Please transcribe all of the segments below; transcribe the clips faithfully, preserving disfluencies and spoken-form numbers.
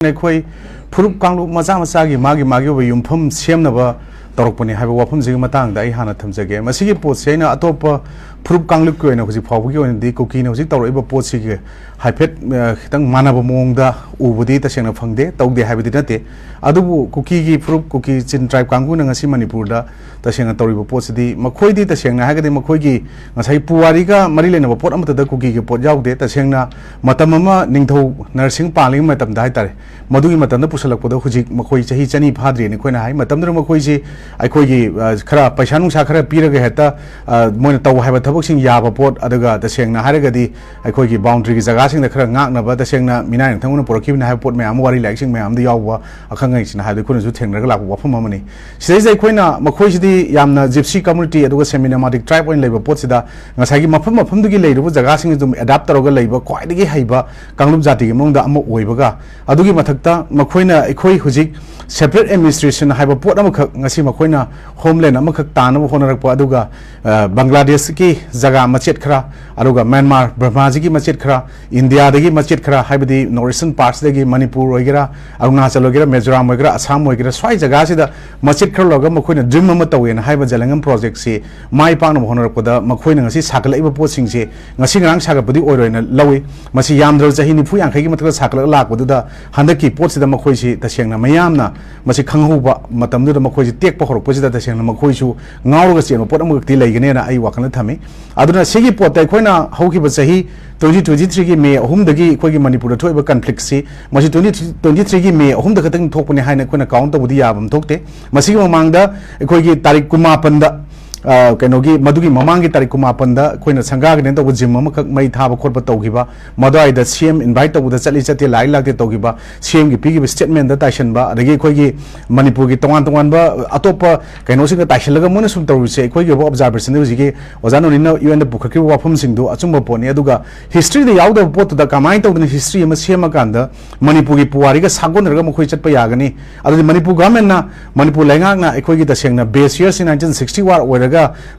ꯑꯩꯈꯣꯏ ꯐꯨꯔꯨꯞ ꯀꯥꯡꯂꯨꯞ ꯃꯆꯥ ꯃꯆꯥꯒꯤ ꯃꯥꯒꯤ ꯃꯥꯒꯤ ꯑꯣꯏꯕ ꯌꯨꯝꯐꯝ ꯁꯦꯝꯅꯕ ꯇꯧꯔꯛꯄꯅꯤ ꯍꯥꯏꯕ ꯋꯥꯐꯝꯁꯤꯒꯤ ꯃꯇꯥꯡꯗ ꯑꯩ ꯍꯥꯟꯅ ꯊꯝꯖꯒꯦ꯫ ꯃꯁꯤꯒꯤ ꯄꯣꯠꯁꯤ ꯑꯩꯅ ꯑꯇꯣꯞꯄ ꯐꯨꯔꯨꯞ ꯀꯥꯡꯂꯨꯞꯀꯤ ꯑꯣꯏꯅ ꯍꯧꯖꯤꯛ ꯐꯥꯎꯕꯒꯤ ꯑꯣꯏꯅꯗꯤ ꯀꯨꯀꯤꯅ ꯍꯧꯖꯤꯛ ꯇꯧꯔꯛꯏꯕ ꯄꯣꯠꯁꯤꯒꯤ ꯍꯥꯏꯐꯦꯠ, ꯑ, ꯈꯤꯇꯪ ꯃꯥꯟꯅꯕ ꯃꯑꯣꯡꯗ ꯎꯕꯗꯤ ꯇꯁꯦꯡꯅ ꯐꯪꯗꯦ, ꯇꯧꯗꯦ ꯍꯥꯏꯕꯗꯤ ꯅꯠꯇꯦ꯫ ꯑꯗꯨꯕꯨ ꯀꯨꯀꯤꯒꯤ ꯐꯨꯔꯨꯞ, ꯀꯨꯀꯤ ꯆꯤꯟ ꯇ꯭ꯔꯥꯏꯕ ꯀꯥꯡꯕꯨꯅ ꯉꯁꯤ ꯃꯅꯤꯄꯨꯔꯗ ꯇꯁꯦꯡꯅ ꯇꯧꯔꯤꯕ ꯄꯣꯠꯁꯤꯗꯤ, ꯃꯈꯣꯏꯗꯤ ꯇꯁꯦꯡꯅ ꯍꯥꯏꯔꯒꯗꯤ ꯃꯈꯣꯏꯒꯤ ꯉꯁꯥꯏ ꯄꯨꯋꯥꯔꯤꯒ ꯃꯔꯤ ꯂꯩꯅꯕ ꯄꯣꯠ ꯑꯃꯠꯇꯗ ꯀꯨꯀꯤꯒꯤ ꯄꯣꯠ ꯌꯥꯎꯗꯦ꯫ ꯇꯁꯦꯡꯅ ꯃꯇꯝ ꯑꯃ ꯅꯤꯡꯊꯧ ꯅꯔꯁꯤꯡ ꯄꯥꯜꯂꯤꯉꯩ ꯃꯇꯝꯗ ꯍꯥꯏꯇꯥꯔꯦ, ꯃꯗꯨꯒꯤ ꯃꯇꯝꯗ ꯄꯨꯁꯜꯂꯛꯄꯗ ꯍꯧꯖꯤꯛ ꯃꯈꯣꯏ ꯆꯍꯤ ꯆꯅꯤ ꯐꯥꯗ꯭ꯔꯤꯅ ꯑꯩꯈꯣꯏꯅ ꯍꯥꯏ꯫ ꯃꯇꯝꯗꯨꯗ ꯃꯈꯣꯏꯁꯤ ꯑꯩꯈꯣꯏꯒꯤ, ꯑ, ꯈꯔ ꯄꯩꯁꯥ ꯅꯨꯡꯁꯥ ꯈꯔ ꯄꯤꯔꯒ ꯍꯦꯛꯇ, ꯑ, ꯃꯣꯏꯅ ꯇꯧ ꯍꯥꯏꯕ ꯊꯕꯛꯁꯤꯡ ꯌꯥꯕ ꯄꯣꯠ, ꯑꯗꯨꯒ ꯇꯁꯦꯡꯅ ꯍꯥꯏꯔꯒꯗꯤ ꯑꯩꯈꯣꯏꯒꯤ ꯕꯥꯎꯟꯗ꯭ꯔꯤꯒꯤ ꯖꯒꯥꯁꯤꯡꯗ ꯈꯔ ꯉꯥꯛꯅꯕ, ꯇꯁꯦꯡꯅ ꯃꯤꯅꯥꯏ ꯅꯤꯡꯊꯧꯅ ꯄꯨꯔꯛꯈꯤꯕꯅꯤ ꯍꯥꯏꯕ ꯄꯣꯠ ꯃꯌꯥꯝ ꯑꯃ ꯋꯥꯔꯤ ꯂꯥꯏꯔꯤꯛꯁꯤꯡ ꯃꯌꯥꯝꯗ ꯌꯥꯎꯕ ꯑꯈꯪ ꯑꯍꯩꯁꯤꯡꯅ ꯍꯥꯏꯕꯗ ꯑꯩꯈꯣꯏꯅꯁꯨ ꯊꯦꯡꯅꯔꯒ ꯂꯥꯛꯄ ꯋꯥꯐꯝ ꯑꯃꯅꯤ꯫ ꯁꯤꯗꯩꯁꯤꯗ ꯑꯩꯈꯣꯏꯅ ꯃꯈꯣꯏꯁꯤꯗꯤ ꯌꯥꯝꯅ ꯖꯤꯞꯁꯤ ꯀꯝꯃꯨꯅꯤꯇꯤ ꯑꯗꯨꯒ ꯁꯦꯃꯤ ꯅꯣꯃꯥꯗꯤꯛ ꯇ꯭ꯔꯥꯏꯕ ꯑꯣꯏꯅ ꯂꯩꯕ ꯄꯣꯠꯁꯤꯗ ꯉꯁꯥꯏꯒꯤ ꯃꯐꯝ ꯃꯐꯝꯗꯨꯒꯤ ꯂꯩꯔꯤꯕ ꯖꯒꯥꯁꯤꯡ ꯑꯗꯨꯝ ꯑꯦꯗꯥꯞ ꯇꯧꯔꯒ ꯂꯩꯕ ꯈ꯭ꯋꯥꯏꯗꯒꯤ ꯍꯩꯕ ꯀꯥꯡꯂꯨꯞ ꯖꯥꯇꯤꯒꯤ ꯃꯅꯨꯡꯗ ꯑꯃ ꯑꯣꯏꯕꯒ, ꯑꯗꯨꯒꯤ ꯃꯊꯛꯇ ꯃꯈꯣꯏꯅ ꯑꯩꯈꯣꯏ ꯍꯧꯖꯤꯛ ꯁꯦꯄꯔꯦꯠ ꯑꯦꯗꯃꯤꯅꯤꯁꯇ꯭ꯔꯦꯁꯟ ꯍꯥꯏꯕ ꯄꯣꯠ ꯑꯃꯈꯛ, ꯉꯁꯤ ꯃꯈꯣꯏꯅ ꯍꯣꯝꯂꯦꯟ ꯑꯃꯈꯛ ꯇꯥꯅꯕ ꯍꯣꯠꯅꯔꯛꯄ, ꯑꯗꯨꯒ, ꯑ, ꯕꯪꯒ꯭ꯂꯥꯗꯦꯁꯀꯤ ꯖꯒꯥ ꯃꯆꯦꯠ ꯈꯔ, ꯑꯗꯨꯒ ꯃ꯭ꯌꯥꯟꯃꯥꯔ ꯕꯔꯃꯥꯁꯤꯒꯤ ꯃꯆꯦꯠ ꯈꯔ, ꯏꯟꯗꯤꯌꯥꯗꯒꯤ ꯃꯆꯦꯠ ꯈꯔ, ꯍꯥꯏꯕꯗꯤ ꯅꯣꯔꯠ ꯏꯁꯇꯔꯟ ꯄꯥꯔꯠꯁꯤꯗꯒꯤ ꯃꯅꯤꯄꯨꯔ ꯑꯣꯏꯒꯦꯔꯥ, ꯑꯔꯨꯅꯥꯆꯜ ꯑꯣꯏꯒꯦꯔꯥ, ꯃꯤꯖꯣꯔꯥꯝ ꯑꯣꯏꯒꯦꯔꯥ, ꯑꯁꯥꯝ ꯑꯣꯏꯒꯦꯔꯥ, ꯁ꯭ꯋꯥꯏ ꯖꯒꯥꯁꯤꯗ ꯃꯆꯦꯠ ꯈꯔ ꯂꯧꯔꯒ ꯃꯈꯣꯏꯅ ꯗ꯭ꯔꯤꯝ ꯑꯃ ꯇꯧꯋꯦꯅ ꯍꯥꯏꯕ ꯖꯂꯪꯒꯝ ꯄ꯭ꯔꯣꯖꯦꯛꯁꯤ ꯃꯥꯏ ꯄꯥꯛꯅꯕ ꯍꯣꯠꯅꯔꯛꯄꯗ ꯃꯈꯣꯏꯅ ꯉꯁꯤ ꯁꯥꯒꯠꯂꯛꯏꯕ ꯄꯣꯠꯁꯤꯡꯁꯦ ꯉꯁꯤ ꯉꯔꯥꯡ ꯁꯥꯒꯠꯄꯗꯤ ꯑꯣꯏꯔꯣꯏꯅ ꯂꯧꯏ꯫ ꯃꯁꯤ ꯌꯥꯝꯗ꯭ꯔꯕ ꯆꯍꯤ ꯅꯤꯐꯨ ꯌꯥꯡꯈꯩꯒꯤ ꯃꯊꯛꯇ ꯁꯥꯒꯠꯂꯛ ꯂꯥꯛꯄꯗꯨꯗ ꯍꯟꯗꯛꯀꯤ ꯄꯣꯠꯁꯤꯗ ꯃꯈꯣꯏꯁꯤ ꯇꯁꯦꯡꯅ ꯃꯤꯌꯥꯝꯅ ꯃꯁꯤ ꯈꯪꯍꯧꯕ ꯃꯇꯝꯗꯨꯗ ꯃꯈꯣꯏꯁꯤ ꯇꯦꯛꯄ ꯍꯧꯔꯛꯄꯁꯤꯗ ꯇꯁꯦꯡꯅ ꯃꯈꯣꯏꯁꯨ ꯉꯥꯎꯔꯒ ꯆꯦꯟꯕ ꯄꯣꯠ ꯑꯃꯈꯛꯇꯤ ꯂꯩꯒꯅꯦꯅ ꯑꯩ ꯋꯥꯈꯜꯗ ꯊꯝꯃꯤ꯫ ꯑꯗꯨꯅ ꯁꯤꯒꯤ ꯄꯣꯠꯇ ꯑꯩꯈꯣꯏꯅ ꯍꯧꯈꯤꯕ ꯆꯍꯤ ꯇ꯭ꯋꯦꯟꯇꯤ ꯇ꯭ꯋꯦꯟꯇꯤ ꯊ꯭ꯔꯤꯒꯤ ꯃꯦ ꯑꯍꯨꯝꯗꯒꯤ ꯑꯩꯈꯣꯏꯒꯤ ꯃꯅꯤꯄꯨꯔꯗ ꯊꯣꯛꯏꯕ ꯀꯟꯐ꯭ꯂꯤꯛꯁꯤ ꯃꯁꯤ ꯇ꯭ꯋꯦꯟꯇꯤ ꯇ꯭ꯋꯦꯟꯇꯤ ꯊ꯭ꯔꯤꯒꯤ ꯃꯦ ꯑꯍꯨꯝꯗ ꯈꯛꯇꯪ ꯊꯣꯛꯄꯅꯤ ꯍꯥꯏꯅ ꯑꯩꯈꯣꯏꯅ ꯀꯥꯎꯟ ꯇꯧꯕꯗꯤ ꯌꯥꯕ ꯑꯃ ꯊꯣꯛꯇꯦ꯫ ꯃꯁꯤꯒꯤ ꯃꯃꯥꯡꯗ ꯑꯩꯈꯣꯏꯒꯤ ꯇꯥꯔꯤꯛ ꯀꯨꯟꯃꯥꯄꯟꯗ, ꯑ, ꯀꯩꯅꯣꯒꯤ, ꯃꯗꯨꯒꯤ ꯃꯃꯥꯡꯒꯤ ꯇꯥꯔꯤꯛ ꯀꯨꯟꯃꯥꯄꯟꯗ ꯑꯩꯈꯣꯏꯅ ꯁꯪꯒꯥꯒꯤꯗꯅ ꯇꯧꯕ ꯖꯤꯝ ꯑꯃꯈꯛ ꯃꯩ ꯊꯥꯕ ꯈꯣꯠꯄ ꯇꯧꯈꯤꯕ, ꯃꯗꯨꯋꯥꯏꯗ ꯁꯤ ꯑꯦꯝ ꯏꯟꯚꯥꯏꯠ ꯇꯧꯕꯗ ꯆꯠꯂꯤ ꯆꯠꯇꯦ, ꯂꯥꯛꯏ ꯂꯥꯛꯇꯦ ꯇꯧꯈꯤꯕ, ꯁꯤ ꯑꯦꯝꯒꯤ ꯄꯤꯈꯤꯕ ꯁ꯭ꯇꯦꯠꯃꯦꯟꯗ ꯇꯥꯏꯁꯟꯕ, ꯑꯗꯒꯤ ꯑꯩꯈꯣꯏꯒꯤ ꯃꯅꯤꯄꯨꯔꯒꯤ ꯇꯣꯉꯥꯟ ꯇꯣꯉꯥꯟꯕ ꯑꯇꯣꯞꯄ ꯀꯩꯅꯣꯁꯤꯡꯒ ꯇꯥꯏꯁꯜꯂꯒ ꯃꯣꯏꯅ ꯁꯨꯝ ꯇꯧꯔꯤꯁꯦ, ꯑꯩꯈꯣꯏꯒꯤ ꯑꯣꯏꯕ ꯑꯣꯕꯖꯥꯔꯕꯦꯁꯟꯗ ꯍꯧꯖꯤꯛꯀꯤ ꯑꯣꯖꯥ ꯅꯣꯅꯤꯅ ꯌꯨ ꯑꯦꯟꯗ ꯄꯨꯈꯠꯈꯤꯕ ꯋꯥꯐꯝꯁꯤꯡꯗꯣ ꯑꯆꯨꯝꯕ ꯄꯣꯠꯅꯤ꯫ ꯑꯗꯨꯒ ꯍꯤꯁꯇ꯭ꯔꯤꯗ ꯌꯥꯎꯗꯕ ꯄꯣꯠꯇꯨꯗ ꯀꯃꯥꯏꯅ ꯇꯧꯗꯅ ꯍꯤꯁꯇ꯭ꯔꯤ ꯑꯃ ꯁꯦꯝꯃꯀꯥꯟꯗ ꯃꯅꯤꯄꯨꯔꯒꯤ ꯄꯨꯋꯥꯔꯤꯒ ꯁꯥꯒꯣꯟꯅꯔꯒ ꯃꯈꯣꯏ ꯆꯠꯄ ꯌꯥꯒꯅꯤ? ꯑꯗꯨꯗꯤ ꯃꯅꯤꯄꯨꯔ ꯒꯚꯔꯟꯃꯦꯟꯠꯅ, ꯃꯅꯤꯄꯨꯔ ꯂꯩꯉꯥꯛꯅ ꯑꯩꯈꯣꯏꯒꯤ ꯇꯁꯦꯡꯅ ꯕꯦꯁ ꯌꯔꯁꯤ ꯅꯥꯏꯟꯇꯤꯟ ꯁꯤꯛꯁꯇꯤ ꯋꯥꯔ ꯑꯣꯏꯔꯒ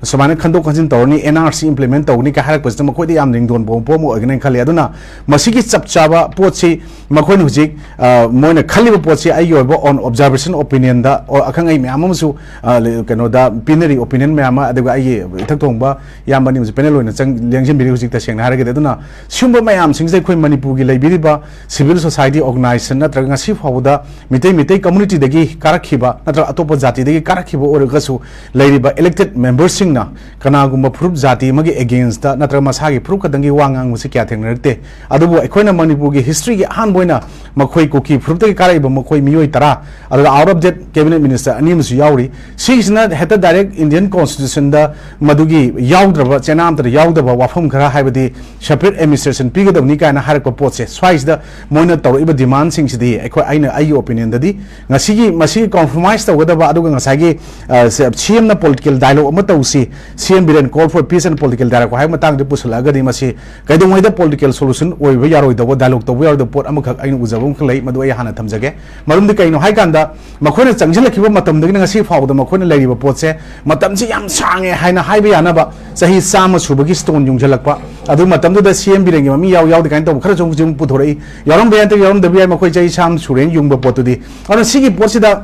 ꯁꯨꯃꯥꯏꯅ ꯈꯟꯗꯣꯛ ꯈꯟꯖꯤꯟ ꯇꯧꯔꯅꯤ, ꯑꯦꯟ ꯑꯥꯔ ꯁꯤ implement ꯇꯧꯒꯅꯤ ꯀꯥꯏ ꯍꯥꯏꯔꯛꯄꯁꯤꯗ ꯃꯈꯣꯏꯗ ꯌꯥꯝ ꯅꯤꯡꯗꯣꯟꯕ ꯄꯣꯠ ꯑꯃ ꯑꯣꯏꯒꯅꯤ ꯈꯜꯂꯤ꯫ ꯑꯗꯨꯅ ꯃꯁꯤꯒꯤ ꯆꯞ ꯆꯥꯕ ꯄꯣꯠꯁꯤ ꯃꯈꯣꯏꯅ ꯍꯧꯖꯤꯛ, ꯑ, ꯃꯣꯏꯅ ꯈꯜꯂꯤꯕ ꯄꯣꯠꯁꯤ ꯑꯩꯒꯤ ꯑꯣꯏꯕ on observation opinionꯗ, ꯑꯣ, ꯑꯈꯪ ꯑꯍꯩ ꯃꯌꯥꯝ ꯑꯃꯁꯨ, ꯑ, ꯂ-, ꯀꯩꯅꯣꯗ ꯄꯤꯅꯔꯤ, opinion ꯃꯌꯥꯝ ꯑꯃ, ꯑꯗꯨꯒ ꯑꯩꯒꯤ ꯏꯊꯛ ꯊꯣꯡꯕ ꯏꯌꯥꯝꯕ ꯑꯅꯤ ꯑꯃꯁꯨ panel ꯑꯣꯏꯅ ꯆꯪ-, ꯂꯦꯡꯁꯤꯟꯕꯤꯔꯤ ꯍꯧꯖꯤꯛ, ꯇꯁꯦꯡꯅ ꯍꯥꯏꯔꯒꯗꯤ꯫ ꯑꯗꯨꯅ ꯁꯤꯒꯨꯝꯕ ꯃꯌꯥꯝꯁꯤꯡꯁꯤꯗ ꯑꯩꯈꯣꯏ ꯃꯅꯤꯄꯨꯔꯒꯤ ꯂꯩꯕꯤꯔꯤꯕ civil society organization ꯅꯠꯇ꯭ꯔꯒ ꯉꯁꯤ ꯐꯥꯎꯕꯗ ꯃꯤꯇꯩ, ꯃꯤꯇꯩ communityꯗꯒꯤ ꯀꯥꯔꯛꯈꯤꯕ ꯅꯠꯇ꯭ꯔꯒ ꯑꯇꯣꯞꯄ ꯖꯥꯇꯤꯗꯒꯤ ꯀꯥꯔꯛꯈꯤꯕ ꯑꯣꯏꯔꯒꯁꯨ ꯂꯩꯔꯤꯕ elected memberꯁꯤꯡꯅ ꯀꯅꯥꯒꯨꯝꯕ ꯐꯨꯔꯨꯞ ꯖꯥꯇꯤ ꯑꯃꯒꯤ againstꯇ ꯅꯠꯇ꯭ꯔꯒ ꯃꯁꯥꯒꯤ ꯐꯨꯔꯨꯞ ꯈꯛꯇꯪꯒꯤ ꯋꯥ ꯉꯥꯡꯕꯁꯤ ꯀꯌꯥ ꯊꯦꯡꯅꯔꯛꯇꯦ꯫ ꯑꯗꯨꯕꯨ ꯑꯩꯈꯣꯏꯅ ꯃꯅꯤꯄꯨꯔꯒꯤ historyꯒꯤ ꯑꯍꯥꯟꯕ ꯑꯣꯏꯅ ꯃꯈꯣꯏ ꯀꯨꯀꯤ ꯐꯨꯔꯨꯞꯇꯒꯤ ꯀꯥꯔꯛꯏꯕ ꯃꯈꯣꯏ ꯃꯤꯑꯣꯏ ꯇꯔꯥ, ꯑꯗꯨꯒ out of that cabinet minister ꯑꯅꯤ ꯑꯃꯁꯨ ꯌꯥꯎꯔꯤ꯫ ꯁꯤꯒꯤꯁꯤꯅ ꯍꯦꯛꯇ direct Indian constitutionꯗ ꯃꯗꯨꯒꯤ ꯌꯥꯎꯗ꯭ꯔꯕ, ꯆꯦꯅꯥ ꯑꯃꯠꯇꯗ ꯌꯥꯎꯗꯕ ꯋꯥꯐꯝ ꯈꯔ, ꯍꯥꯏꯕꯗꯤ separate administration ꯄꯤꯒꯗꯕꯅꯤ ꯀꯥꯏꯅ ꯍꯥꯏꯔꯛꯄ ꯄꯣꯠꯁꯦ, ꯁ꯭ꯋꯥꯏꯁꯤꯗ ꯃꯣꯏꯅ ꯇꯧꯔꯛꯏꯕ demandꯁꯤꯡꯁꯤꯗꯤ ꯑꯩꯈꯣꯏ, ꯑꯩꯅ, ꯑꯩꯒꯤ opinionꯗꯗꯤ ꯉꯁꯤꯒꯤ ꯃꯁꯤꯒꯤ compromise ꯇꯧꯒꯗꯕ, ꯑꯗꯨꯒ ꯉꯁꯥꯏꯒꯤ, ꯑ, ꯁ-, CMꯅ political dialogue ꯑꯃ ꯇꯧꯁꯤ, CM Biren call for peace and political dialogue ꯍꯥꯏꯕ ꯃꯇꯥꯡꯗ ꯄꯨꯁꯜꯂꯛꯑꯒꯗꯤ ꯃꯁꯤ ꯀꯩꯗꯧꯉꯩꯗ political solution ꯑꯣꯏꯕ ꯌꯥꯔꯣꯏꯗꯧꯕ, dialogue ꯇꯧꯕ ꯌꯥꯔꯣꯏꯗꯧꯕ ꯄꯣꯠ ꯑꯃꯈꯛ ꯑꯩꯅ ꯎꯖꯕ ꯑꯃꯈꯛ ꯂꯩ, ꯃꯗꯨ ꯑꯩ ꯍꯥꯟꯅ ꯊꯝꯖꯒꯦ꯫ ꯃꯔꯝꯗꯤ ꯀꯩꯅꯣ ꯍꯥꯏꯀꯥꯟꯗ, ꯃꯈꯣꯏꯅ ꯆꯪꯁꯤꯜꯂꯛꯈꯤꯕ ꯃꯇꯝꯗꯒꯤꯅ ꯉꯁꯤ ꯐꯥꯎꯕꯗ ꯃꯈꯣꯏꯅ ꯂꯩꯔꯤꯕ ꯄꯣꯠꯁꯦ ꯃꯇꯝꯁꯤ ꯌꯥꯝ ꯁꯥꯡꯉꯦ ꯍꯥꯏꯅ ꯍꯥꯏꯕ ꯌꯥꯅꯕ ꯆꯍꯤ ꯆꯥꯝꯃ ꯁꯨꯕꯒꯤ stone ꯌꯨꯡꯁꯤꯜꯂꯛꯄ꯫ ꯑꯗꯨ ꯃꯇꯝꯗꯨꯗ CM ꯕꯤꯔꯦꯟꯒꯤ ꯃꯃꯤꯡ ꯌꯥꯎ ꯌꯥꯎꯗꯦ ꯀꯥꯏꯅ ꯇꯧꯕ ꯈꯔꯁꯨ ꯍꯧꯖꯤꯛ ꯑꯃꯨꯛ ꯄꯨꯊꯣꯔꯛꯏ꯫ ꯌꯥꯎꯔꯝꯕ ꯌꯥꯏ, ꯅꯠꯇ꯭ꯔꯒ ꯌꯥꯎꯔꯝꯗꯕ ꯌꯥꯏ, ꯃꯈꯣꯏ ꯆꯍꯤ ꯆꯥꯝꯃ ꯁꯨꯔꯦꯅ ꯌꯨꯡꯕ ꯄꯣꯠꯇꯨꯗꯤ꯫ ꯑꯗꯨꯅ ꯁꯤꯒꯤ ꯄꯣꯠꯁꯤꯗ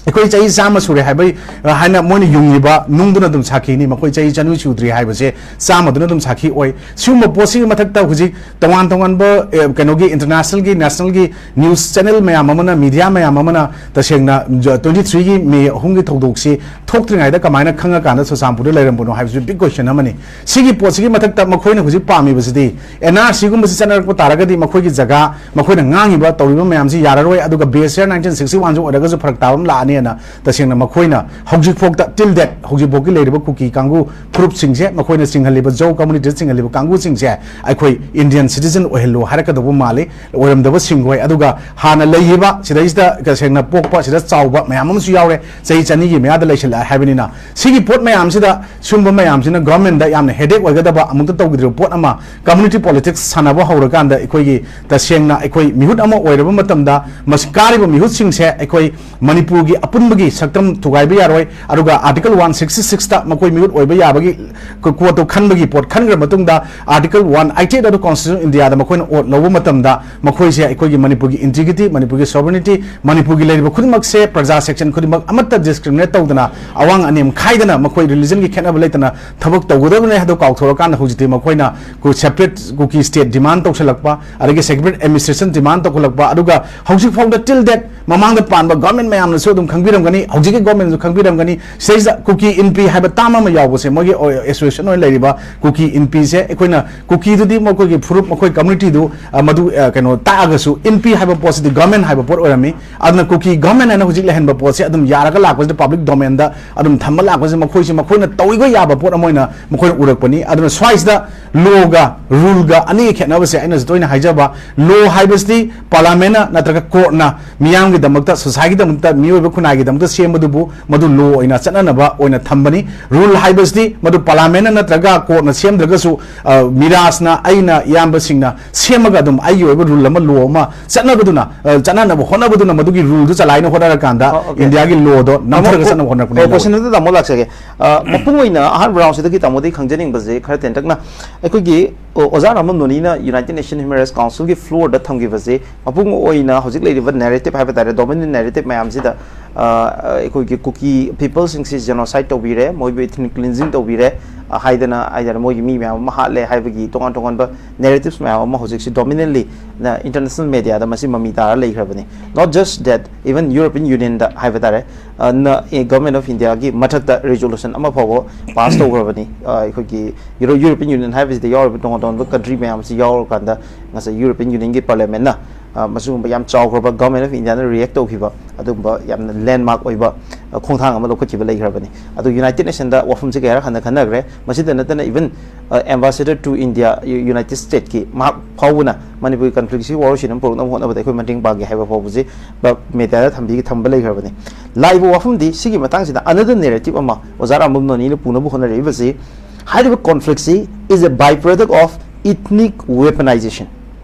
ꯑꯩꯈꯣꯏ ꯆꯍꯤ ꯆꯥꯝꯃ ꯁꯨꯔꯦ ꯍꯥꯏꯕ, ꯑ, ꯍꯥꯏꯅ ꯃꯣꯏꯅ ꯌꯨꯡꯉꯤꯕ ꯅꯨꯡꯗꯨꯅ ꯑꯗꯨꯝ ꯁꯥꯈꯤꯅꯤ, ꯃꯈꯣꯏ ꯆꯍꯤ ꯆꯅꯤ ꯁꯨꯗ꯭ꯔꯤ ꯍꯥꯏꯕꯁꯦ ꯆꯥꯝꯃꯗꯨꯅ ꯑꯗꯨꯝ ꯁꯥꯈꯤ ꯑꯣꯏ꯫ ꯁꯤꯒꯨꯝꯕ ꯄꯣꯠꯁꯤꯒꯤ ꯃꯊꯛꯇ ꯍꯧꯖꯤꯛ ꯇꯣꯉꯥꯟ ꯇꯣꯉꯥꯟꯕ, ꯑꯦ, ꯀꯩꯅꯣꯒꯤ internationalꯒꯤ, nationalꯒꯤ news channel ꯃꯌꯥꯝ ꯑꯃꯅ, media ꯃꯌꯥꯝ ꯑꯃꯅ ꯇꯁꯦꯡꯅ twenty threeꯒꯤ May ꯑꯍꯨꯝꯒꯤ ꯊꯧꯗꯣꯛꯁꯤ ꯊꯣꯛꯇ꯭ꯔꯤꯉꯩꯗ ꯀꯃꯥꯏꯅ ꯈꯪꯉꯀꯥꯟꯗ ꯆꯨꯔꯆꯥꯟꯄꯨꯔꯗ ꯂꯩꯔꯝꯕꯅꯣ ꯍꯥꯏꯕꯁꯤ big question ꯑꯃꯅꯤ꯫ ꯁꯤꯒꯤ ꯄꯣꯠꯁꯤꯒꯤ ꯃꯊꯛꯇ ꯃꯈꯣꯏꯅ ꯍꯧꯖꯤꯛ ꯄꯥꯝꯃꯤꯕꯁꯤꯗꯤ NRCꯒꯨꯝꯕꯁꯤ ꯆꯠꯅꯔꯛꯄ ꯇꯥꯔꯒꯗꯤ ꯃꯈꯣꯏꯒꯤ ꯖꯒꯥ, ꯃꯈꯣꯏꯅ ꯉꯥꯡꯉꯤꯕ ꯇꯧꯔꯤꯕ ꯃꯌꯥꯝꯁꯤ ꯌꯥꯔꯔꯣꯏ, ꯑꯗꯨꯒ base year nineteen sixty oneꯁꯨ ꯑꯣꯏꯔꯒꯁꯨ ꯐꯔꯛ ꯇꯥꯕ ꯑꯃ ꯂꯥꯛꯑꯅꯤꯅ ꯇꯁꯦꯡꯅ ꯃꯈꯣꯏꯅ ꯍꯧꯖꯤꯛꯐꯥꯎꯗ, till date, ꯍꯧꯖꯤꯛꯐꯥꯎꯒꯤ ꯂꯩꯔꯤꯕ ꯀꯨꯀꯤ ꯀꯥꯡꯕꯨ ꯐꯨꯔꯨꯞꯁꯤꯡꯁꯦ, ꯃꯈꯣꯏꯅ ꯆꯤꯡꯍꯜꯂꯤꯕ, ꯖꯧ communityꯗ ꯆꯤꯡꯍꯜꯂꯤꯕ ꯀꯥꯡꯕꯨꯁꯤꯡꯁꯦ ꯑꯩꯈꯣꯏ Indian citizen ꯑꯣꯏꯍꯜꯂꯨ ꯍꯥꯏꯔꯛꯀꯗꯧꯕ ꯃꯥꯜꯂꯤ꯫ ꯑꯣꯏꯔꯝꯗꯕꯁꯤꯡ ꯍꯣꯏ, ꯑꯗꯨꯒ ꯍꯥꯟꯅ ꯂꯩꯈꯤꯕ ꯁꯤꯗꯩꯁꯤꯗ ꯇꯁꯦꯡꯅ ꯄꯣꯛꯄ, ꯁꯤꯗ ꯆꯥꯎꯕ ꯃꯌꯥꯝ ꯑꯃꯁꯨ ꯌꯥꯎꯔꯦ, ꯆꯍꯤ ꯆꯅꯤꯒꯤ ꯃꯌꯥꯗ ꯂꯩꯁꯤꯜꯂꯛꯑꯦ ꯍꯥꯏꯕꯅꯤꯅ꯫ ꯁꯤꯒꯤ ꯄꯣꯠ ꯃꯌꯥꯝꯁꯤꯗ, ꯁꯤꯒꯨꯝꯕ ꯃꯌꯥꯝꯁꯤꯅ governmentꯗ ꯌꯥꯝꯅ headache ꯑꯣꯏꯒꯗꯕ, ꯑꯃꯨꯛꯇ ꯇꯧꯈꯤꯗ꯭ꯔꯤꯕ ꯄꯣꯠ ꯑꯃ, community politics ꯁꯥꯟꯅꯕ ꯍꯧꯔꯀꯥꯟꯗ ꯑꯩꯈꯣꯏꯒꯤ ꯇꯁꯦꯡꯅ ꯑꯩꯈꯣꯏ ꯃꯤꯍꯨꯠ ꯑꯃ ꯑꯣꯏꯔꯕ ꯃꯇꯝꯗ, ꯃꯁꯤ ꯀꯥꯔꯤꯕ ꯃꯤꯍꯨꯠꯁꯤꯡꯁꯦ ꯑꯩꯈꯣꯏ ꯃꯅꯤꯄꯨꯔꯒꯤ ꯑꯄꯨꯟꯕꯒꯤ ꯁꯛꯇꯝ ꯊꯨꯒꯥꯏꯕ ꯌꯥꯔꯣꯏ꯫ ꯑꯗꯨꯒ Article one sixty six ꯇ ꯃꯈꯣꯏ ꯃꯤꯍꯨꯠ ꯑꯣꯏꯕ ꯌꯥꯕꯒꯤ ꯀꯣꯠꯇꯣ ꯈꯟꯕꯒꯤ ꯄꯣꯠ ꯈꯟꯈ꯭ꯔ ꯃꯇꯨꯡꯗ, Article one eighty eight ꯑꯗꯨ Constitution of India ꯗ ꯃꯈꯣꯏꯅ ꯑꯣꯠ ꯂꯧꯕ ꯃꯇꯝꯗ, ꯃꯈꯣꯏꯁꯦ ꯑꯩꯈꯣꯏꯒꯤ ꯃꯅꯤꯄꯨꯔꯒꯤ integrity, ꯃꯅꯤꯄꯨꯔꯒꯤ sovereignty, ꯃꯅꯤꯄꯨꯔꯒꯤ ꯂꯩꯔꯤꯕ ꯈꯨꯗꯤꯡꯃꯛꯁꯦ, ꯄ꯭ꯔꯖꯥ section ꯈꯨꯗꯤꯡꯃꯛ ꯑꯃꯠꯇ discriminate ꯇꯧꯗꯅ, ꯑꯋꯥꯡ ꯑꯅꯦꯝ ꯈꯥꯏꯗꯅ, ꯃꯈꯣꯏ religion ꯒꯤ ꯈꯦꯠꯅꯕ ꯂꯩꯇꯅ ꯊꯕꯛ ꯇꯧꯒꯗꯕꯅꯦ ꯍꯥꯏꯗꯣ ꯀꯥꯎꯊꯣꯔꯀꯥꯟꯗ, ꯍꯧꯖꯤꯛꯇꯤ ꯃꯈꯣꯏꯅ ꯀꯨ-, separate ꯀꯨꯀꯤ state demand ꯇꯧꯁꯜꯂꯛꯄ, ꯑꯗꯒꯤ separate administration demand ꯇꯧꯈꯠꯂꯛꯄ, ꯑꯗꯨꯒ ꯍꯧꯖꯤꯛ ꯐꯥꯎꯗ till date ꯃꯃꯥꯡꯗ ꯄꯥꯟꯕ government ꯃꯌꯥꯝꯅꯁꯨ ꯑꯗꯨꯝ ꯈꯪꯕꯤꯔꯝꯒꯅꯤ, ꯍꯧꯖꯤꯛꯀꯤ government ꯅꯁꯨ ꯈꯪꯕꯤꯔꯝꯒꯅꯤ, ꯁꯤꯗꯩꯁꯤꯗ ꯀꯨꯀꯤ ꯏꯟꯄꯤ ꯍꯥꯏꯕ term ꯑꯃ ꯌꯥꯎꯕꯁꯦ, ꯃꯣꯏꯒꯤ association ꯑꯣꯏꯅ ꯂꯩꯔꯤꯕ ꯀꯨꯀꯤ ꯏꯟꯄꯤꯁꯦ, ꯑꯩꯈꯣꯏꯅ ꯀꯨꯀꯤꯗꯨꯗꯤ ꯃꯈꯣꯏꯒꯤ ꯐꯨꯔꯨꯞ, ꯃꯈꯣꯏ community ꯗꯨ, ꯑ, ꯃꯗꯨ, ꯑ, ꯀꯩꯅꯣ ꯇꯥꯛꯑꯒꯁꯨ, ꯏꯟꯄꯤ ꯍꯥꯏꯕ ꯄꯣꯠꯁꯤꯗꯤ government ꯍꯥꯏꯕ ꯄꯣꯠ ꯑꯣꯏꯔꯝꯃꯤ꯫ ꯑꯗꯨꯅ ꯀꯨꯀꯤ government ꯍꯥꯏꯅ ꯍꯧꯖꯤꯛ ꯂꯩꯍꯟꯕ ꯄꯣꯠꯁꯦ ꯑꯗꯨꯝ ꯌꯥꯔꯒ ꯂꯥꯛꯄꯁꯤꯗ, public domain ꯗ ꯑꯗꯨꯝ ꯊꯝꯕ ꯂꯥꯛꯄꯁꯤꯗ, ꯃꯈꯣꯏꯁꯦ, ꯃꯈꯣꯏꯅ ꯇꯧꯏꯒ ꯌꯥꯕ ꯄꯣꯠ ꯑꯃ ꯑꯣꯏꯅ ꯃꯈꯣꯏꯅ ꯎꯔꯛꯄꯅꯤ꯫ ꯑꯗꯨꯅ ꯁ꯭ꯋꯥꯏꯁꯤꯗ law ꯒ rule ꯒ ꯑꯅꯤꯒꯤ ꯈꯦꯠꯅꯕꯁꯦ ꯑꯩꯅꯁꯨ ꯇꯣꯏꯅ ꯍꯥꯏꯖꯕ, law ꯍꯥꯏꯕꯁꯤꯗꯤ parliament ꯅ ꯅꯠꯇ꯭ꯔꯒ court ꯅ ꯃꯤꯌꯥꯝꯒꯤꯗꯃꯛꯇ, society ꯒꯤꯗꯃꯛꯇ, ꯃꯤꯑꯣꯏꯕ ꯈꯨꯟꯅꯥꯏꯒꯤꯗꯃꯛꯇ ꯁꯦꯝꯕꯗꯨꯕꯨ ꯃꯗꯨ law ꯑꯣꯏꯅ ꯆꯠꯅꯅꯕ ꯑꯣꯏꯅ ꯊꯝꯕꯅꯤ꯫ Rule ꯍꯥꯏꯕꯁꯤꯗꯤ ꯃꯗꯨ parliament ꯅ ꯅꯠꯇ꯭ꯔꯒ court ꯅ ꯁꯦꯝꯗ꯭ꯔꯒꯁꯨ, ꯑ, ꯃꯤꯔꯥꯖꯅ, ꯑꯩꯅ, ꯏꯌꯥꯝꯕꯁꯤꯡꯅ ꯁꯦꯝꯃꯒ ꯑꯗꯨꯝ ꯑꯩꯒꯤ ꯑꯣꯏꯕ rule ꯑꯃ, law ꯑꯃ ꯆꯠꯅꯕꯗꯨꯅ, ꯑ, ꯆꯠꯅꯅꯕ ꯍꯣꯠꯅꯕꯗꯨꯅ ꯃꯗꯨꯒꯤ rule ꯗꯨ ꯆꯂꯥꯏꯅ ꯍꯣꯠꯅꯔꯀꯥꯟꯗ ꯑꯣ, okay꯫ India ꯒꯤ law ꯗꯣ ꯅꯝꯊꯔꯒ ꯇꯥꯃꯣ, ꯆꯠꯅꯕ ꯍꯣꯠꯅꯔꯛꯄꯅꯤ꯫ ꯑꯣ, question ꯑꯗꯨꯗ ꯇꯥꯃꯣ ꯂꯥꯛꯆꯒꯦ꯫ ꯑ, ꯃꯄꯨꯡ ꯑꯣꯏꯅ ꯑꯍꯥꯟꯕ round ꯁꯤꯗꯒꯤ ꯇꯥꯃꯣꯗꯒꯤ ꯈꯪꯖꯅꯤꯡꯕꯁꯦ ꯈꯔ ꯇꯦꯟꯇꯛꯅ, ꯑꯩꯈꯣꯏꯒꯤ, ꯑꯣ, ꯑꯣꯖꯥ ꯔꯥꯃꯝ ꯅꯣꯅꯤꯅ United Nations Human Rights Council ꯒꯤ floor ꯗ ꯊꯝꯈꯤꯕꯁꯦ, ꯃꯄꯨꯡ ꯑꯣꯏꯅ ꯍꯧꯖꯤꯛ ꯂꯩꯔꯤꯕ narrative ꯍꯥꯏꯕ ꯇꯥꯔꯦ, dominant narrative ꯃꯌꯥꯝꯁꯤꯗ, ꯑ, ꯑꯩꯈꯣꯏꯒꯤ ꯀꯨꯀꯤ people ꯁꯤꯡꯁꯤ genocide ꯇꯧꯕꯤꯔꯦ, ꯃꯣꯏꯕꯨ ethnic cleansing ꯇꯧꯕꯤꯔꯦ, ꯑ, ꯍꯥꯏꯗꯅ, ꯍꯥꯏꯗꯅ ꯃꯣꯏꯒꯤ ꯃꯤ ꯃꯌꯥꯝ ꯑꯃ ꯍꯥꯠꯂꯦ ꯍꯥꯏꯕꯒꯤ ꯇꯣꯉꯥꯟ ꯇꯣꯉꯥꯟꯕ narratives ꯃꯌꯥꯝ ꯑꯃ ꯍꯧꯖꯤꯛꯁꯤ dominantly ꯅ international media ꯗ ꯃꯁꯤ ꯃꯃꯤ ꯇꯥꯔ ꯂꯩꯈ꯭ꯔꯕꯅꯤ꯫ Not just that, even European Union ꯗ ꯍꯥꯏꯕ ꯇꯥꯔꯦ, ꯑ, ꯅ, ꯑꯦ, Government of India ꯒꯤ ꯃꯊꯛꯇ resolution ꯑꯃ ꯐꯥꯎꯕ pass ꯇꯧꯈ꯭ꯔꯕꯅꯤ꯫ ꯑ, ꯑꯩꯈꯣꯏꯒꯤ Euro-, European Union ꯍꯥꯏꯕꯁꯤꯗ ꯌꯥꯎꯔꯤꯕ ꯇꯣꯉꯥꯟ ꯇꯣꯉꯥꯟꯕ country ꯃꯌꯥꯝꯁꯤ ꯌꯥꯎꯔꯀꯥꯟꯗ, ꯉꯁꯥꯏ European Union ꯒꯤ parliament ꯅ, ꯑ, ꯃꯁꯤꯒꯨꯝꯕ ꯌꯥꯝ ꯆꯥꯎꯈ꯭ꯔꯕ Government of India ꯅ react ꯇꯧꯈꯤꯕ ꯑꯗꯨꯒꯨꯝꯕ ꯌꯥꯝꯅ landmark ꯑꯣꯏꯕ, ꯑ, ꯈꯣꯡꯊꯥꯡ ꯑꯃ ꯂꯧꯈꯠꯈꯤꯕ ꯂꯩꯈ꯭ꯔꯕꯅꯤ꯫ ꯑꯗꯨ United Nation ꯗ ꯋꯥꯐꯝꯁꯤ ꯀꯌꯥꯔꯛ ꯍꯟꯅ ꯈꯟꯅꯈ꯭ꯔꯦ꯫ ꯃꯁꯤꯗ ꯅꯠꯇꯅ, even, ꯑ, ambassador to India, U-, United State ꯀꯤ, ꯃꯍꯥꯛ ꯐꯥꯎꯕꯅ ꯃꯅꯤꯄꯨꯔꯒꯤ conflict ꯁꯤ ꯋꯥꯔꯣꯏꯁꯤꯟ ꯑꯃ ꯄꯨꯔꯛꯅꯕ ꯍꯣꯠꯅꯕꯗ ꯑꯩꯈꯣꯏ ꯃꯇꯦꯡ ꯄꯥꯡꯒꯦ ꯍꯥꯏꯕ ꯐꯥꯎꯕꯁꯤ ꯕ-, media ꯗ ꯊꯝꯕꯤ-, ꯊꯝꯕ ꯂꯩꯈ꯭ꯔꯕꯅꯤ꯫ ꯂꯥꯛꯏꯕ ꯋꯥꯐꯝꯗꯤ ꯁꯤꯒꯤ ꯃꯇꯥꯡꯁꯤꯗ another narrative ꯑꯃ ꯑꯣꯖꯥ ꯔꯥꯝꯕꯝ ꯅꯣꯅꯤꯅ ꯄꯨꯅꯕ ꯍꯣꯠꯅꯔꯛꯏꯕꯁꯤ, ꯍꯥꯏꯔꯤꯕ conflict ꯁꯤ is a byproduct of ethnic weaponization꯫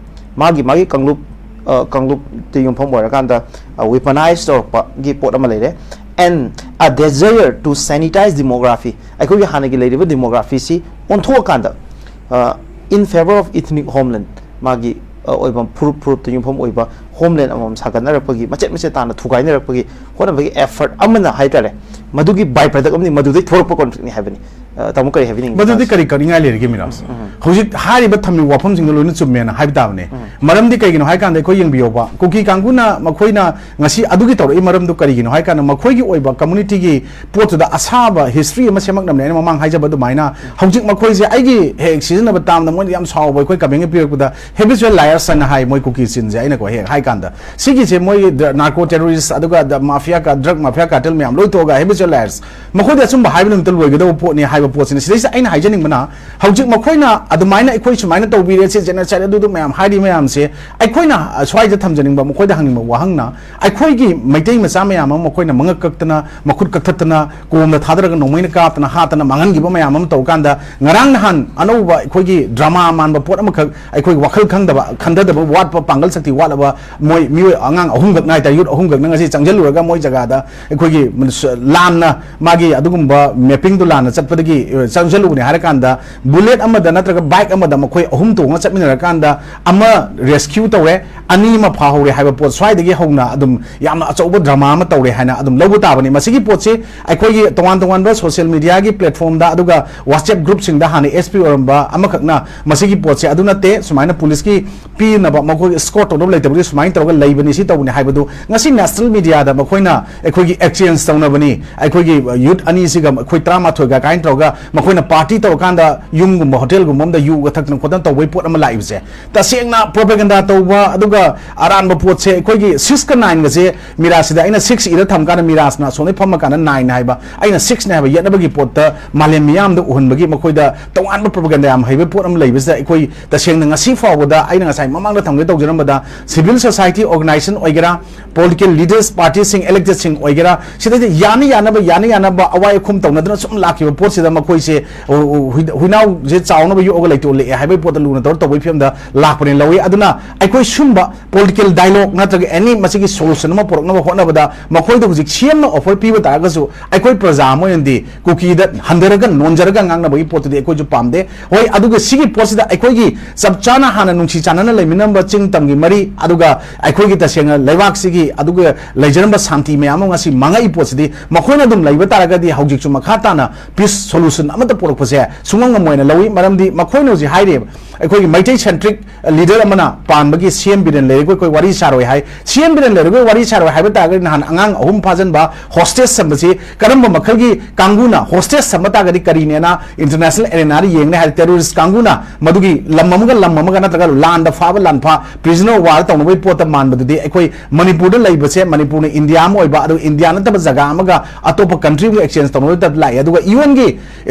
ꯃꯥꯒꯤ, ꯃꯥꯒꯤ ꯀꯥꯡꯂꯨꯞ, ꯀꯥꯡꯂꯨꯞꯇ ꯌꯨꯝꯐꯝ ꯑꯣꯏꯔꯀꯥꯟꯗ ꯋꯦꯄꯅꯥꯏꯁ ꯇꯧꯔꯛꯄꯒꯤ ꯄꯣꯠ ꯑꯃ ꯂꯩꯔꯦ꯫ And a desire to sanitize demography, ꯑꯩꯈꯣꯏꯒꯤ ꯍꯥꯟꯅꯒꯤ ꯂꯩꯔꯤꯕ ꯗꯤꯃꯣꯒ꯭ꯔꯥꯐꯤꯁꯤ ꯑꯣꯟꯊꯣꯛꯑꯀꯥꯟꯗ, in favor of ethnic homeland, ꯃꯥꯒꯤ ꯑꯣꯏꯕ ꯐꯨꯔꯨꯞ ꯐꯨꯔꯨꯞꯇ ꯌꯨꯝꯐꯝ ꯑꯣꯏꯕ ꯍꯣꯝꯂꯦꯟ ꯑꯃꯃꯝ ꯁꯥꯒꯠꯅꯔꯛꯄꯒꯤ, ꯃꯆꯦꯠ ꯃꯆꯦꯠ ꯇꯥꯅ ꯊꯨꯒꯥꯏꯅꯔꯛꯄꯒꯤ ꯍꯣꯠꯅꯕꯒꯤ ꯑꯦꯐꯔꯠ ꯑꯃꯅ ꯍꯥꯏꯇꯥꯔꯦ, ꯃꯗꯨꯒꯤ ꯕꯥꯏ ꯄ꯭ꯔꯗꯛ ꯑꯃꯅꯤ, ꯃꯗꯨꯗꯩ ꯊꯣꯔꯛꯄ ꯀꯣꯟꯐ꯭ꯂꯤꯛꯅꯤ ꯍꯥꯏꯕꯅꯤ꯫ ꯇꯥꯃꯣ, ꯀꯔꯤ ꯍꯥꯏꯕꯤꯅꯤꯡꯉꯤ? ꯃꯗꯨꯗꯤ ꯀꯔꯤ ꯀꯛꯅꯤꯡꯉꯥꯏ ꯂꯩꯔꯤꯒꯦ, ꯃꯤꯔꯥꯖ? ꯍꯧꯖꯤꯛ ꯍꯥꯏꯔꯤꯕ ꯊꯝꯃꯤꯕ ꯋꯥꯐꯝꯁꯤꯡꯗꯣ ꯂꯣꯏꯅ ꯆꯨꯝꯃꯦꯅ ꯍꯥꯏꯕ ꯇꯥꯕꯅꯦ꯫ ꯃꯔꯝꯗꯤ ꯀꯩꯒꯤꯅꯣ ꯍꯥꯏ ꯀꯥꯟꯗ, ꯑꯩꯈꯣꯏ ꯌꯦꯡꯕꯤꯌꯣꯕ, ꯀꯨꯀꯤ ꯀꯥꯡꯕꯨꯅ ꯃꯈꯣꯏꯅ ꯉꯁꯤ ꯑꯗꯨꯒꯤ ꯇꯧꯔꯛꯏ ꯃꯔꯝꯗꯣ ꯀꯔꯤꯒꯤꯅꯣ ꯍꯥꯏ ꯀꯥꯟꯗ, ꯃꯈꯣꯏꯒꯤ ꯑꯣꯏꯕ ꯀꯝꯃꯨꯅꯤꯇꯤꯒꯤ ꯄꯣꯠꯇꯨꯗ ꯑꯁꯥꯕ ꯍꯤꯁꯇ꯭ꯔꯤ ꯑꯃ ꯁꯦꯝꯃꯛꯅꯕꯅꯦ꯫ ꯑꯩꯅ ꯃꯃꯥꯡ ꯍꯥꯏꯖꯕ ꯑꯗꯨꯃꯥꯏꯅ, ꯍꯧꯖꯤꯛ ꯃꯈꯣꯏꯁꯦ ꯑꯩꯒꯤ ꯍꯦꯛ ꯁꯤꯖꯤꯟꯅꯕ ꯇꯥꯝꯗ ꯃꯣꯏꯅ ꯌꯥꯝ ꯁꯥꯎꯕ, ꯑꯩꯈꯣꯏ ꯀꯃꯦꯟꯒ ꯄꯤꯔꯛꯄꯗ, habitual liars ꯍꯥꯏꯅ ꯍꯥꯏ ꯃꯣꯏ ꯀꯨꯀꯤ ꯆꯤꯟꯁꯦ꯫ ꯑꯩꯅ ꯀꯣ ꯍꯦꯛ ꯍꯥꯏ ꯀꯥꯟꯗ, ꯁꯤꯒꯤꯁꯦ ꯃꯣꯏ ꯅꯥꯔꯀꯣ ꯇꯦꯔꯣꯔꯤꯁ, ꯑꯗꯨꯒ ꯃꯥꯐꯤꯌꯥ, ꯗ꯭ꯔꯒ ꯃꯥꯐꯤꯌꯥ ꯀꯥꯔꯇꯦꯜ ꯃꯌꯥꯝ ꯂꯣꯏ ꯊꯣꯛꯑꯒ habitual liars, ꯃꯈꯣꯏꯗꯤ ꯑꯆꯨꯝꯕ ꯍꯥꯏꯕ ꯅꯨꯃꯤꯠꯇ ꯂꯣꯏꯒꯗꯧꯕ ꯄꯣꯠꯅꯤ ꯍꯥꯏꯕ ꯄꯣꯠꯁꯤꯅ꯫ ꯁꯤꯗꯩꯁꯤꯗ ꯑꯩꯅ ꯍꯥꯏꯖꯅꯤꯡꯕꯅ, ꯍꯧꯖꯤꯛ ꯃꯈꯣꯏꯅ ꯑꯗꯨꯃꯥꯏꯅ ꯑꯩꯈꯣꯏ ꯁꯨꯃꯥꯏꯅ ꯇꯧꯕꯤꯔꯦ, ꯁꯤ genocide, ꯑꯗꯨꯗꯨ ꯃꯌꯥꯝ ꯍꯥꯏꯔꯤ ꯃꯌꯥꯝꯁꯦ, ꯑꯩꯈꯣꯏꯅ ꯁ꯭ꯋꯥꯏꯗ ꯊꯝꯖꯅꯤꯡꯕ, ꯃꯈꯣꯏꯗ ꯍꯪꯅꯤꯡꯕ ꯋꯥꯍꯪꯅ, ꯑꯩꯈꯣꯏꯒꯤ ꯃꯩꯇꯩ ꯃꯆꯥ ꯃꯌꯥꯝ ꯑꯃ ꯃꯈꯣꯏꯅ ꯃꯉꯛ ꯀꯛꯇꯅ, ꯃꯈꯨꯠ ꯀꯛꯊꯠꯇꯅ, ꯀꯣꯝꯗ ꯊꯥꯗꯔꯒ ꯅꯣꯡꯃꯩꯅ ꯀꯥꯞꯇꯅ ꯍꯥꯠꯇꯅ ꯃꯥꯡꯍꯟꯈꯤꯕ ꯃꯌꯥꯝ ꯑꯃ ꯇꯧꯔꯀꯥꯟꯗ, ꯉꯔꯥꯡ ꯅꯍꯥꯟ ꯑꯅꯧꯕ ꯑꯩꯈꯣꯏꯒꯤ ꯗ꯭ꯔꯃꯥ ꯃꯥꯟꯕ ꯄꯣꯠ ꯑꯃꯈꯛ, ꯑꯩꯈꯣꯏ ꯋꯥꯈꯜ ꯈꯪꯗꯕ, ꯈꯟꯊꯗꯕ ꯋꯥꯠꯄ, ꯄꯥꯡꯒꯜ ꯁꯛꯇꯤ ꯋꯥꯠꯂꯕ ꯃꯣꯏ, ꯃꯤꯑꯣꯏ, ꯑꯉꯥꯡ ꯑꯍꯨꯝꯈꯛꯅ ꯍꯥꯏꯇꯥꯔꯦ, ꯌꯨꯠ ꯑꯍꯨꯝꯈꯛꯅ ꯉꯁꯤ ꯆꯪꯁꯤꯜꯂꯨꯔꯒ ꯃꯣꯏ ꯖꯒꯥꯗ ꯑꯩꯈꯣꯏꯒꯤ ꯂꯥꯟꯅ, ꯃꯥꯒꯤ ꯑꯗꯨꯒꯨꯝꯕ ꯃꯦꯄꯤꯡꯗꯨ ꯂꯥꯟꯅ ꯆꯠꯄꯗꯒꯤ, ꯑ, ꯆꯪꯁꯤꯜꯂꯨꯕꯅꯦ ꯍꯥꯏꯔꯀꯥꯟꯗ, ꯕꯨꯂꯦꯠ ꯑꯃꯗ ꯅꯠꯇ꯭ꯔꯒ ꯕꯥꯏꯛ ꯑꯃꯗ ꯃꯈꯣꯏ ꯑꯍꯨꯝ ꯇꯣꯡꯉ ꯆꯠꯃꯤꯟꯅꯔꯀꯥꯟꯗ, ꯑꯃ ꯔꯦꯁꯀ꯭ꯌꯨ ꯇꯧꯔꯦ, ꯑꯅꯤ ꯑꯃ ꯐꯥꯍꯧꯔꯦ ꯍꯥꯏꯕ ꯄꯣꯠ ꯁ꯭ꯋꯥꯏꯗꯒꯤ ꯍꯧꯅ ꯑꯗꯨꯝ ꯌꯥꯝꯅ ꯑꯆꯧꯕ ꯗ꯭ꯔꯃꯥ ꯑꯃ ꯇꯧꯔꯦ ꯍꯥꯏꯅ ꯑꯗꯨꯝ ꯂꯧꯕ ꯇꯥꯕꯅꯤ꯫ ꯃꯁꯤꯒꯤ ꯄꯣꯠꯁꯤ ꯑꯩꯈꯣꯏꯒꯤ ꯇꯣꯉꯥꯟ ꯇꯣꯉꯥꯟꯕ ꯁꯣꯁꯤꯌꯦꯜ ꯃꯤꯗꯤꯌꯥꯒꯤ ꯄ꯭ꯂꯦꯠꯐꯣꯝꯗ, ꯑꯗꯨꯒ WhatsApp ꯒ꯭ꯔꯨꯞꯁꯤꯡꯗ, ꯍꯥꯟꯅ ꯑꯦꯁ ꯄꯤ ꯑꯣꯏꯔꯝꯕ ꯑꯃꯈꯛꯅ ꯃꯁꯤꯒꯤ ꯄꯣꯠꯁꯦ ꯑꯗꯨ ꯅꯠꯇꯦ, ꯁꯨꯃꯥꯏꯅ ꯄꯨꯂꯤꯁꯀꯤ ꯄꯤꯅꯕ, ꯃꯈꯣꯏꯒꯤ ꯏꯁꯀꯣꯔꯠ ꯇꯧꯅꯕ ꯂꯩꯇꯕꯒꯤ ꯁꯨꯃꯥꯏꯅ ꯇꯧꯔꯒ ꯂꯩꯕꯅꯤ, ꯁꯤ ꯇꯧꯕꯅꯤ ꯍꯥꯏꯕꯗꯨ ꯉꯁꯤ ꯅꯦꯁꯅꯦꯜ ꯃꯤꯗꯤꯌꯥꯗ ꯃꯈꯣꯏꯅ ꯑꯩꯈꯣꯏꯒꯤ ꯑꯦꯛꯁꯆꯦꯟꯖ ꯇꯧꯅꯕꯅꯤ, ꯑꯩꯈꯣꯏꯒꯤ ꯌꯨꯠ ꯑꯅꯤꯁꯤꯒ ꯑꯩꯈꯣꯏ ꯇꯔꯥꯃꯥꯊꯣꯏꯒ ꯀꯥꯏꯅ ꯇꯧꯔꯒ ꯃꯈꯣꯏꯅ ꯄꯥꯔꯇꯤ ꯇꯧꯔꯀꯥꯟꯗ ꯌꯨꯝꯒꯨꯝꯕ ꯍꯣꯇꯦꯜꯒꯨꯝꯕ ꯑꯃꯗ ꯌꯨꯒ ꯊꯛꯇꯅ ꯈꯣꯠꯇꯅ ꯇꯧꯕꯒꯤ ꯄꯣꯠ ꯑꯃ ꯂꯥꯛꯏꯕꯁꯦ, ꯇꯁꯦꯡꯅ ꯄ꯭ꯔꯣꯄꯦꯒꯟꯗꯥ ꯇꯧꯕ, ꯑꯗꯨꯒ ꯑꯔꯥꯟꯕ ꯄꯣꯠꯁꯦ, ꯑꯩꯈꯣꯏꯒꯤ ꯁꯤꯛꯁꯀ ꯅꯥꯏꯟꯒꯁꯦ, ꯃꯤꯔꯥꯖꯁꯤꯗ ꯑꯩꯅ ꯁꯤꯛꯁ ꯏꯔ ꯊꯝ ꯀꯥꯟꯗ ꯃꯤꯔꯥꯖꯅ ꯑꯁꯣꯝꯗ ꯐꯝꯃ ꯀꯥꯟꯗ ꯅꯥꯏꯟ ꯍꯥꯏꯕ, ꯑꯩꯅ ꯁꯤꯛꯁꯅꯦ ꯍꯥꯏꯕ ꯌꯦꯠꯅꯕꯒꯤ ꯄꯣꯠꯇ ꯃꯥꯂꯦꯝ ꯃꯤꯌꯥꯝꯗ ꯎꯍꯟꯕꯒꯤ ꯃꯈꯣꯏꯗ ꯇꯣꯉꯥꯟꯕ ꯄ꯭ꯔꯣꯄꯦꯒꯟꯗꯥ ꯌꯥꯝ ꯍꯩꯕ ꯄꯣꯠ ꯑꯃ ꯂꯩꯕꯁꯤꯗ, ꯑꯩꯈꯣꯏ ꯇꯁꯦꯡꯅ ꯉꯁꯤ ꯐꯥꯎꯕꯗ, ꯑꯩꯅ ꯉꯁꯥꯏ ꯃꯃꯥꯡꯗ ꯊꯝꯒꯦ ꯇꯧꯖꯔꯝꯕꯗ, ꯁꯤꯚꯤꯜ society organization ꯑꯣꯏꯒꯦꯔꯥ, political leaders, party ꯁꯤꯡ, elected ꯁꯤꯡ ꯑꯣꯏꯒꯦꯔꯥ, ꯁꯤꯗꯩꯗ ꯌꯥꯅ ꯌꯥꯅꯕ, ꯌꯥꯅ ꯌꯥꯅꯕ ꯑꯋꯥꯏ ꯑꯈꯨꯝ ꯇꯧꯅꯗꯅ ꯁꯨꯝ ꯂꯥꯛꯈꯤꯕ ꯄꯣꯠꯁꯤꯗ ꯃꯈꯣꯏꯁꯦ ꯍꯨ-, ꯍꯨ-, ꯍꯨꯏ-, ꯍꯨꯏꯅꯥꯎꯁꯦ ꯆꯥꯎꯅꯕ ꯌꯣꯛꯑꯒ ꯂꯩꯇꯣꯛꯂꯛꯑꯦ ꯍꯥꯏꯕꯒꯤ ꯄꯣꯠꯇ ꯂꯨꯅ ꯇꯧꯔ ꯇꯧꯕꯒꯤ ꯐꯤꯕꯝꯗ ꯂꯥꯛꯄꯅꯦ ꯂꯧꯏ꯫ ꯑꯗꯨꯅ ꯑꯩꯈꯣꯏ ꯁꯨꯝꯕ political dialogue ꯅꯠꯇ꯭ꯔꯒ any ꯃꯁꯤꯒꯤ solution ꯑꯃ ꯄꯨꯔꯛꯅꯕ ꯍꯣꯠꯅꯕꯗ ꯃꯈꯣꯏꯗ ꯍꯧꯖꯤꯛ ꯁꯤ ꯑꯦꯝꯅ offer ꯄꯤꯕ ꯇꯥꯔꯒꯁꯨ ꯑꯩꯈꯣꯏ ꯄ꯭ꯔꯖꯥ ꯑꯃ ꯑꯣꯏꯅꯗꯤ ꯀꯨꯀꯤꯗ ꯍꯟꯊꯔꯒ ꯅꯣꯟꯖꯔꯒ ꯉꯥꯡꯅꯕꯒꯤ ꯄꯣꯠꯇꯨꯗꯤ ꯑꯩꯈꯣꯏꯁꯨ ꯄꯥꯝꯗꯦ꯫ ꯍꯣꯏ, ꯑꯗꯨꯒ ꯁꯤꯒꯤ ꯄꯣꯠꯁꯤꯗ ꯑꯩꯈꯣꯏꯒꯤ ꯆꯞ ꯆꯥꯅ ꯍꯥꯟꯅ ꯅꯨꯡꯁꯤ ꯆꯥꯟꯅꯅ ꯂꯩꯃꯤꯟꯅꯔꯝꯕ ꯆꯤꯡ ꯇꯝꯒꯤ ꯃꯔꯤ, ꯑꯗꯨꯒ ꯑꯩꯈꯣꯏꯒꯤ ꯇꯁꯦꯡꯅ ꯂꯩꯕꯥꯛꯁꯤꯒꯤ ꯑꯗꯨꯒ ꯂꯩꯖꯔꯝꯕ ꯁꯥꯟꯇꯤ ꯃꯌꯥꯝ ꯑꯃ ꯉꯁꯤ ꯃꯥꯡꯉꯛꯏ ꯄꯣꯠꯁꯤꯗꯤ ꯃꯈꯣꯏꯅ ꯑꯗꯨꯝ ꯂꯩꯕ ꯇꯥꯔꯒꯗꯤ ꯍꯧꯖꯤꯛꯁꯨ ꯃꯈꯥ ꯇꯥꯅ peace solution ꯑꯃꯠꯇ ꯄꯨꯔꯛꯄꯁꯦ ꯁꯨꯡꯉꯝ ꯉꯝꯃꯣꯏꯅ ꯂꯧꯏ꯫ ꯃꯔꯝꯗꯤ ꯃꯈꯣꯏꯅ ꯍꯧꯖꯤꯛ ꯍꯥꯏꯔꯤꯕ ꯑꯩꯈꯣꯏꯒꯤ ꯃꯩꯇꯩ centric leader ꯑꯃꯅ ꯄꯥꯟꯕꯒꯤ ꯁꯤ ꯑꯦꯝ ꯕꯤꯔꯦꯟ ꯂꯩꯔꯒ ꯑꯩꯈꯣꯏ ꯋꯥꯔꯤ ꯁꯥꯔꯣꯏ ꯍꯥꯏ꯫ ꯁꯤ ꯑꯦꯝ ꯕꯤꯔꯦꯟ ꯂꯩꯔꯒ ꯋꯥꯔꯤ ꯁꯥꯔꯣꯏ ꯍꯥꯏꯕ ꯇꯥꯔꯒꯗꯤ ꯅꯍꯥꯟ ꯑꯉꯥꯡ ꯑꯍꯨꯝ ꯐꯥꯖꯤꯟꯕ hostage ꯊꯝꯕꯁꯤ ꯀꯔꯝꯕ ꯃꯈꯜꯒꯤ ꯀꯥꯡꯕꯨꯅ hostage ꯊꯝꯕ ꯇꯥꯔꯒꯗꯤ ꯀꯔꯤꯅꯦꯅ international arena ꯗ ꯌꯦꯡꯅꯤ ꯍꯥꯏꯔꯗꯤ terrorist ꯀꯥꯡꯕꯨꯅ ꯃꯗꯨꯒꯤ ꯂꯝ ꯑꯃꯒ ꯂꯝ ꯑꯃꯒ ꯅꯠꯇ꯭ꯔꯒ ꯂꯥꯟꯗ ꯐꯥꯕ ꯂꯥꯟꯐꯥ prisoner war ꯇꯧꯅꯕꯒꯤ ꯄꯣꯠꯇ ꯃꯥꯟꯕꯗꯨꯗꯤ ꯑꯩꯈꯣꯏ ꯃꯅꯤꯄꯨꯔꯗ ꯂꯩꯕꯁꯦ ꯃꯅꯤꯄꯨꯔꯅ ꯏꯟꯗꯤꯌꯥ ꯑꯃ ꯑꯣꯏꯕ ꯑꯗꯨꯒ ꯏꯟꯗꯤꯌꯥ ꯅꯠꯇꯕ ꯖꯒꯥ ꯑꯃꯒ ꯑꯇꯣꯞꯄ country ꯑꯃꯒ exchange ꯇꯧꯅꯕꯒꯤ ꯇꯥꯏꯞꯇ ꯂꯥꯛꯑꯦ꯫ ꯑꯗꯨꯒ ꯌꯨ ꯑꯦꯟꯒꯤ